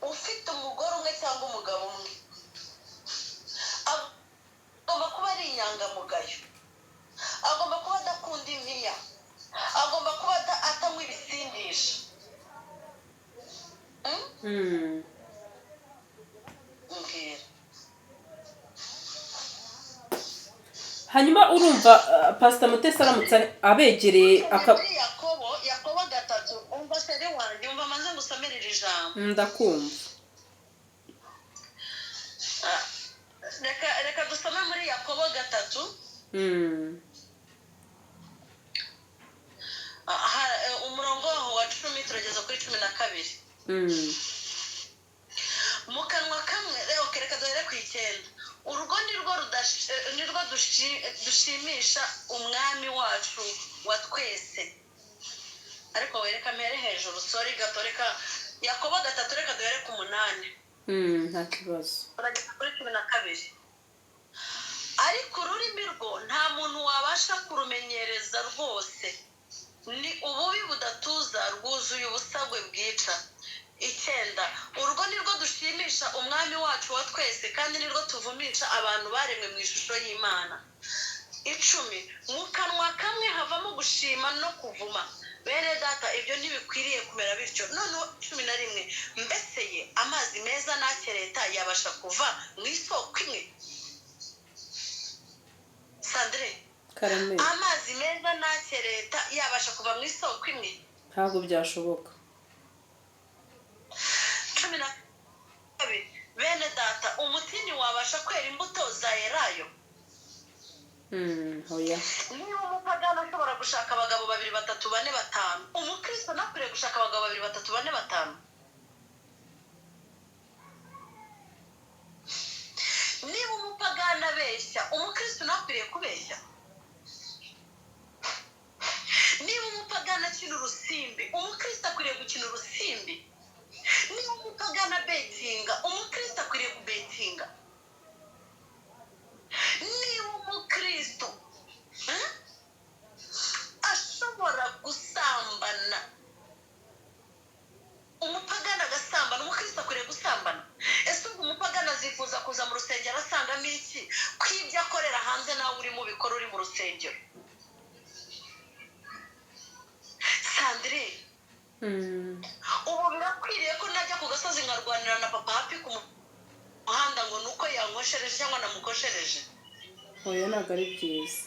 Ufite umugore umwe cyangwa umugabo umwe, agomba kuba ari inyangamugayo, agomba kuba adakunda impiya, agomba kuba atanywa Mbwira. Hanyuma urumva Pastor Mutesi aramutse abegereye aka Muri Yakobo 3, umva chérie wanjye, umva maze ngusomere iri jambo. Ndakumva. Ah, reka dusome muri Yakobo 3. Umurongo waho wa 10 turageza kuri 12. Mu kanwa kamwe rero, reka duhere ku 9. Urugo nirwo dushimisha umwami wacu wa twese. Ariko wereka mpere hejuru, sorry gato, reka Yakobo 3, reka duhere ku 8. Nta kibazo. Turageza kuri 12. Ariko ururimi rwo nta muntu wabasha kurumenyereza rwose, ni ububi budatuza, rwuzuye ubusagwe bwica. 9, urwo nirwo dushimisha umwami wacu wa twese, kandi nirwo tuvumisha abantu baremwe mu ishusho y'Imana. 10, mu kanwa kamwe havamo gushima no kuvuma. Bene data, ibyo ntibikwiriye kumera bityo. Noneho 11, mbese ye, amazi meza n'akereta yabasha kuva mu isoko imwe? Sandre? Karame. Amazi meza n'akereta yabasha kuva mu isoko imwe? Ntabwo byashoboka. 12, bene data, umutini wabasha kwera imbuto za elayo? Oya. Niba umupagani ashobora gushaka abagabo babiri, batatu, bane, batanu, umukristo ntakwiriye gushaka abagabo babiri, batatu, bane, batanu? Niba umupagani abeshya, umukristo ntakwiriye kubeshya? Niba umupagani akina urusimbi, umukristo akwiriye gukina urusimbi? Niba umupagani abetinga, umukristo akwiriye kubetinga? Niba umukristo ashobora gusambana, umupagani agasambana, umukristo akwiriye gusambana? Ese ubwo umupagani azifuza kuza mu rusengero asangamo iki, ko ibyo akorera hanze nawe urimo ubikora uri mu rusengero? Sandrine, ubu birakwiriye ko najya ku gasozi nkarwanira na Papa Happy ku muhanda ngo ni uko yankoshereje cyangwa namukoshereje? Oya, ntabwo ari byiza.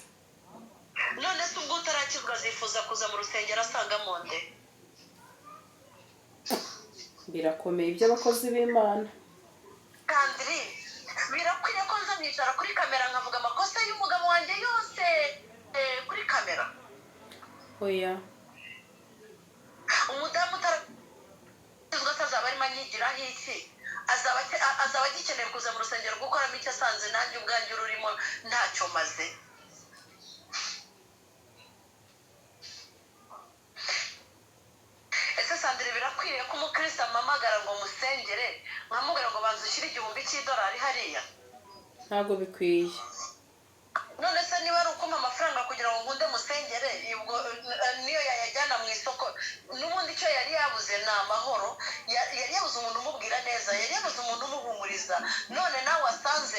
None se ubwo utarakizwa azifuza kuza mu rusengero asangamo nde? Birakomeye iby'abakozi b'Imana. Sandrine, birakwiriye ko nza nkicara kuri kamera nkavuga amakosa y'umugabo wanjye yose kuri kamera? Oya. Umudamu utarakizwa atazaba arimo anyigiraho iki? Azaba agikeneye kuza mu rusengero gukoramo icyo asanze nanjye ubwanjye ururimo ntacyo maze? Ese Sandrine, birakwiriye ko umukristo ampamagara ngo musengere, nkamubwira ngo banza ushyire $1000 hariya? Ntabwo bikwiye. None se niba ari ukumpa amafaranga kugira ngo nkunde musengere, ubwo niyo yayajyana mu isoko, n'ubundi icyo yari yabuze ni amahoro. Yari yabuze umuntu umubwira neza, yari yabuze umuntu umuhumuriza. None nawe asanze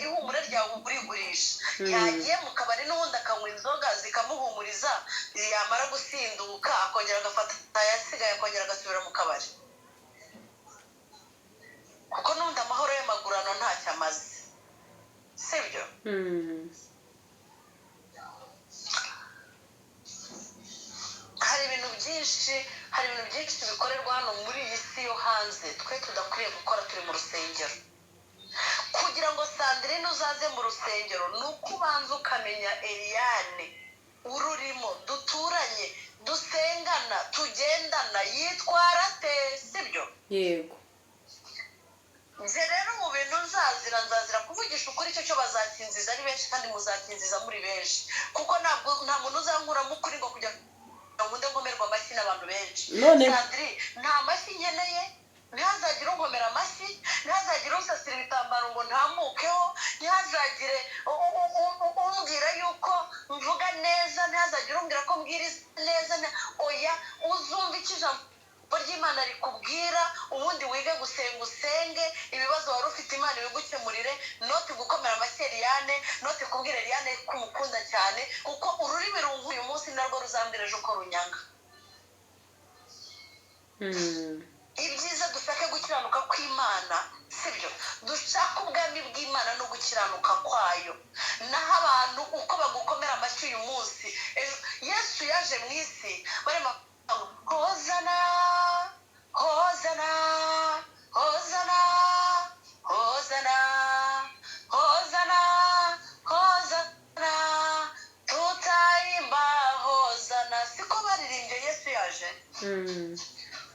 ihumure ryawe urigurisha. Yagiye mu kabari n'ubundi akanywa inzoga zikamuhumuriza, yamara gusinduka akongera agafata ayasigaye, akongera agasubira mu kabari, kuko n'ubundi amahoro y'amagurano ntacyo amaze, sibyo? Hari ibintu byinshi, hari ibintu byinshi bikorerwa hano muri iyi si yo hanze twe tudakwiriye gukora turi mu rusengero. Kugira ngo Sandrine uzaze mu rusengero ni uko ubanza ukamenya Eliane ururimo, duturanye, dusengana, tugendana, yitwara ate, sibyo? Yego. Nze rero mu bintu nzazira kuvugisha ukuri, icyo cyo bazakinziza ari benshi, kandi muzakinziza muri benshi, kuko ntabwo nta muntu uzankuramo ukuri ngo kujya nkunde nkomerwa amashyi n'abantu benshi. None Sandrine, nta mashyi nkeneye. Ntihazagire unkomera amashyi, ntihazagire unsasira ibitambaro ngo ntamukeho, ntihazagire umbwira yuko mvuga neza, ntihazagire umbwira ko mbwiriza neza. Oya, uzumva icyo ijambo ry'Imana rikubwira, ubundi wige gusenga, usenge, ibibazo wari ufite Imana ibigukemurire. Not gukomera amashyi Eliane, not kubwira Eliane ko umukunda cyane, kuko ururimi runkuye uyu munsi narwo ruzambwira ejo ko runyanga. Ibyiza Imana, sibyo? Dushake ubwami bw'Imana no gukiranuka kwayo. Naho abantu uko bagukomera amashyi uyu munsi, ejo Yesu yaje mu isi barimo "Hozana, hozana, hozana, hozana, hozana, hozana, tutaimba hozana." Siko baririmbye Yesu yaje?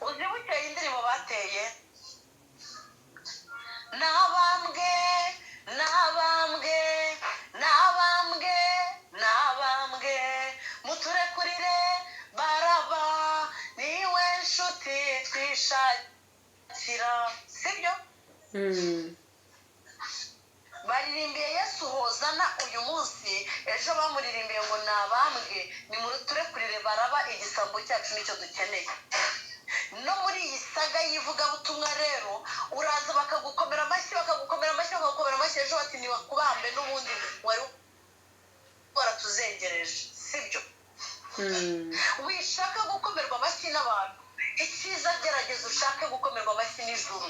Uzi bukeye indirimbo bateye? "Nabambwe, nabambwe, nabambwe, nabambwe, muturekurire Baraba, niwe nshuti twishakira." Sibyo? Baririmbiye Yesu "Hozana" uyu munsi, ejo bamuririmbiye ngo "Nabambwe, nimuturekurire Baraba, igisambo cyacu nicyo dukeneye." No muri iyi saga y'ivugabutumwa rero, uraza bakagukomera amashyi, bakagukomera amashyi, bakagukomera amashyi, ejo bati "Ntibakubambe, n'ubundi wari waratuzengereje." Sibyo? Wishaka gukomerwa amashyi n'abantu. Icyiza, gerageza ushake gukomerwa amashyi n'ijuru.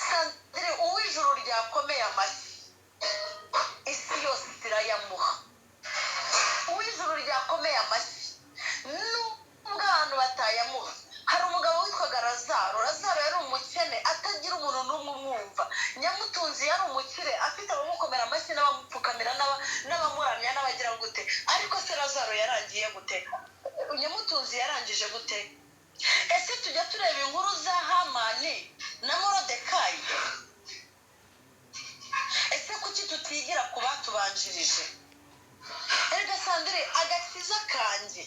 Sandrine, uw'ijuru ryakomeye amashyi, isi yose irayamuha. Uw'ijuru ryakomeye amashyi, nubwo abantu batayamuha. Hari umugabo witwaga Lazaro. Lazaro yari umukene, atagira umuntu n'umwe umwumva. Nyamutunzi yari umukire, afite abamukomera amashyi n'abamupfukamira n'abamuramya n'abagira gute. Ariko se Lazaro yarangiye gute? Nyamutunzi yarangije gute? Ese tujya tureba inkuru za Hamani na Morodekayi? Ese kuki tutigira ku batubanjirije? Erega Sandrine, agakiza kanjye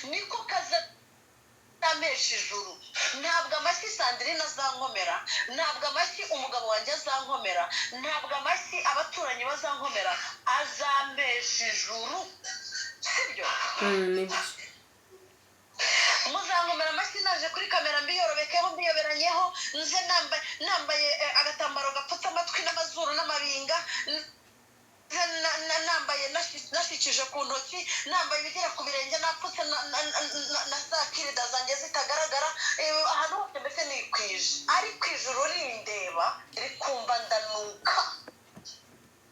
niko kazampesha ijuru. Ntabwo amashyi Sandrine azankomera, ntabwo amashyi umugabo wanjye azankomera, ntabwo amashyi abaturanyi bazankomera. Azampesha ijuru, sibyo? Nibyo. Muzankomera amashyi naje kuri kamera mbiyorobekeho, mbiyoberanyeho, nze nambaye agatambaro gapfutse amatwi n'amazuru n'amabinga, nze nambaye nashikije ku ntoki, nambaye ibigera ku birenge, napfutse na za kirida zanjye zitagaragara, ahantu hose mbese nikwije. Ariko ijuru rindeba, rikumva ndanuka,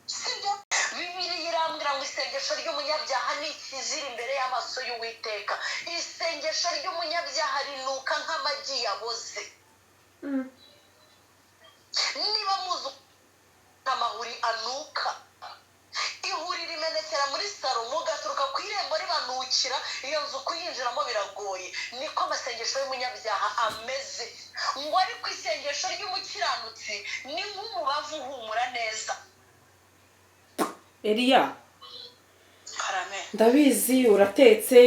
sibyo? Bibiliya irambwira ngo isengesho ry'umunyabyaha ni ikizira imbere y'amaso y'Uwiteka. Isengesho ry'umunyabyaha rinuka nk'amagi yaboze. Niba muzi amahuri anuka, ihuri rimenekera muri saro, mugaturuka ku irembo ribanukira, iyo nzu kuyinjiramo biragoye. Niko amasengesho y'umunyabyaha ameze. Ngo ariko isengesho ry'umukiranutsi ni nk'umubavu uhumura neza. Eliya. Karame. Ndabizi uratetse.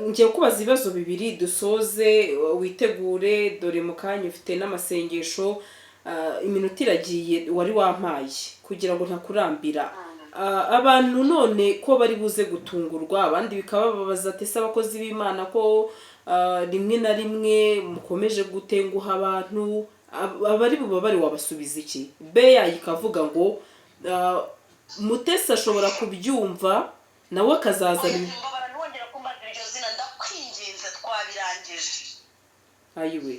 Ngiye kubaza ibibazo bibiri dusoze, witegure, dore mu kanya ufite n'amasengesho. Iminota iragiye wari wampaye kugira ngo ntakurambira. Abantu none ko bari buze gutungurwa, abandi bikabababaza ati "Ese abakozi b'Imana ko rimwe na rimwe mukomeje gutenguha abantu?" Abari bubabare wabasubiza iki? Beya ikavuga ngo Mutesi ashobora kubyumva nawe akazazana Oya, mbabara, ntiwongere kumbaza iryo zina, ndakwinginze, twabirangije. Ayiwe!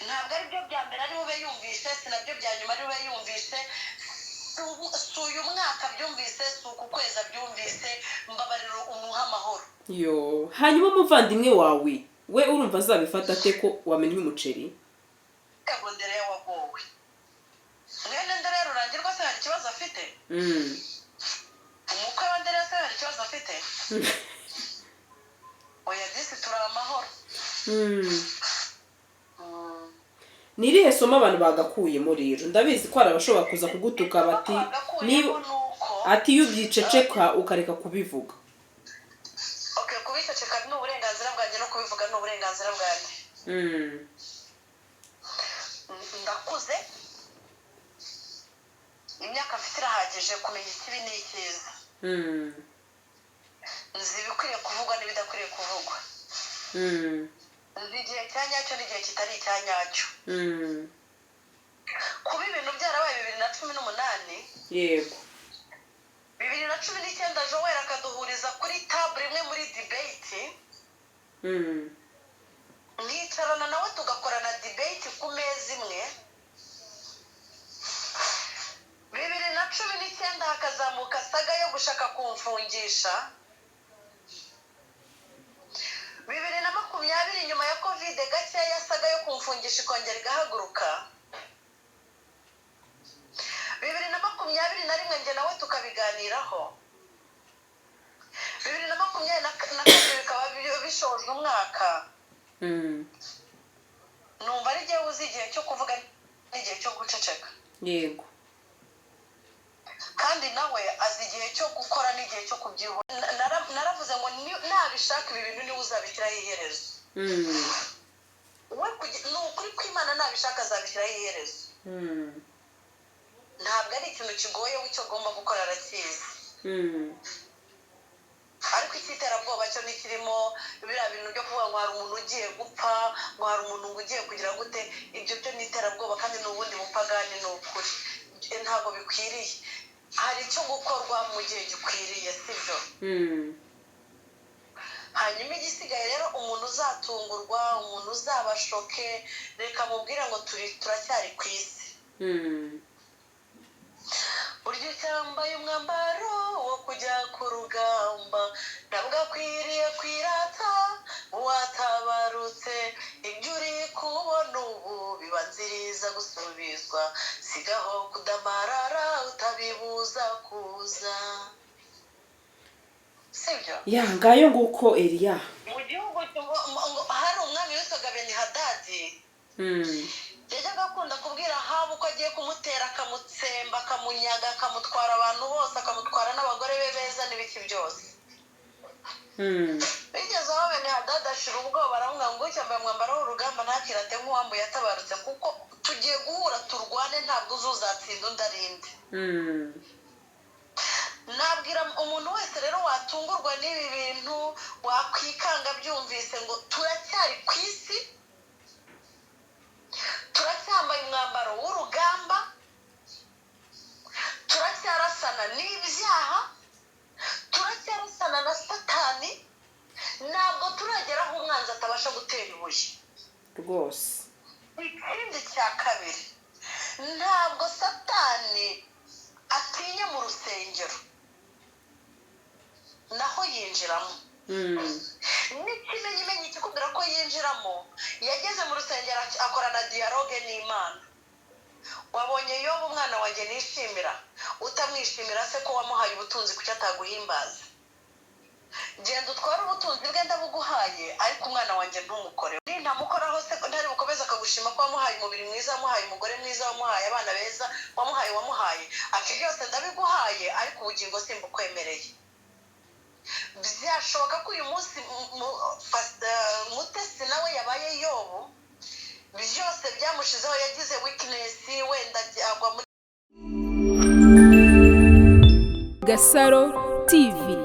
Ntabwo ari byo bya mbere ari bube yumvise, si nabyo bya nyuma ari bube yumvise. Si uyu mwaka abyumvise, si uku kwezi abyumvise. Mbabarira, umuhe amahoro. Yo, hanyuma umuvandimwe wawe we urumva azabifata ate ko wamennye umuceri? Ego, Ndereya wagowe. Mwene Ndereya rurangirwa se hari ikibazo afite? Umukwe wa Ndereya se hari ikibazo afite? Oya disi, turi amahoro. Ni irihe somo abantu bagakuyemo rero? Ndabizi ko hari abashobora kuza kugutuka bati niba Bagakuyemo ni uko ati iyo ubyiceceka ukareka kubivuga. Okay, kubiceceka ni uburenganzira bwanjye, no kubivuga ni uburenganzira bwanjye. Ndakuze, imyaka mfite irahagije kumenya ikibi n'icyiza. Nzi ibikwiriye kuvugwa n'ibidakwiriye kuvugwa. Nzi igihe cya nyacyo n'igihe kitari icya nyacyo. Kuba ibintu byarabaye 2018, 2019 Joel akaduhuriza kuri table imwe muri debate, nkicarana nawe tugakorana debate ku meza. kumfungisha 2020, nyuma ya COVID gakeya, yasaga yo kumfungisha ikongera igahaguruka. 2021 njye nawe tukabiganiraho, 2022 bikaba bishojwe umwaka. Numva ari jyewe uzi igihe cyo kuvuga n'igihe cyo guceceka. Kandi nawe azi igihe cyo gukora n'igihe cyo kubyihora. Naravuze ngo nabishaka ibi bintu niwe uzabishyiraho iherezo. We ni ukuri kw'Imana, nabishaka azabishyiraho iherezo. Ntabwo ari ikintu kigoye, we icyo agomba gukora arakizi. Ariko icy'iterabwoba cyo ntikirimo. Biriya bintu byo kuvuga ngo hari umuntu ugiye gupfa, ngo hari umuntu ngo ugiye kugira gute, ibyo byo ni iterabwoba kandi ni ubundi bupagani. Ni ukuri ntabwo bikwiriye. Hari icyo gukorwa mu gihe gikwiriye, sibyo? Hanyuma igisigaye rero, umuntu uzatungurwa, umuntu uzabashoke, reka mubwire ngo turi turacyari ku isi. Burya ucyambaye umwambaro wo kujya ku rugamba ntabwo akwiriye kwirata watabarutse. Ibyo uri kubona ubu bibanziriza gusubizwa. Sigaho kudamarara utabibuza kuza, sibyo? Ya, ngayo nguko, Eliya. Mu gihugu hari umwami witwaga Benihadadi. Yajyaga akunda kubwira Ahabu ko agiye kumutera, akamutsemba, akamunyaga, akamutwara abantu bose, akamutwara n'abagore be beza n'ibiki byose. Bigeze aho Benihadadi ashira ubwoba, aravuga ngo ucyambaye umwambaro w'urugamba ntakirate nk'uwambuye atabarutse, kuko tugiye guhura turwane, ntabwo uzi uzatsinda undi arinde. Nabwira umuntu wese rero watungurwa n'ibi bintu, wakwikanga byumvise, ngo turacyari ku isi, turacyambaye umwambaro w'urugamba, turacyarasana n'ibyaha, turacyarasana na Satani. Ntabwo turagera aho umwanzi atabasha gutera ibuye. Ikindi cya kabiri, ntabwo Satani atinya mu rusengero, naho yinjiramo. N'ikimenyimenyi kikubwira ko yinjiramo, yageze mu rusengero akorana dialogue n'Imana. Wabonye Yobu, umwana wanjye nishimira, utamwishimira se ko wamuhaye ubutunzi, kuki ataguhimbaza? Genda utware ubutunzi bwe, ndabuguhaye, ariko umwana wanjye ntumukore. Nintamukoraho se ntari bukomeze akagushima ko wamuhaye umubiri mwiza, wamuhaye umugore mwiza, wamuhaye abana beza, wamuhaye, wamuhaye? Ati byose ndabiguhaye, ariko ubugingo simbukwemereye. Byashoboka ko uyu munsi Mutesi nawe yabaye Yobu, byose byamushizeho, yagize weakness, wenda agwa muri Gasaro TV.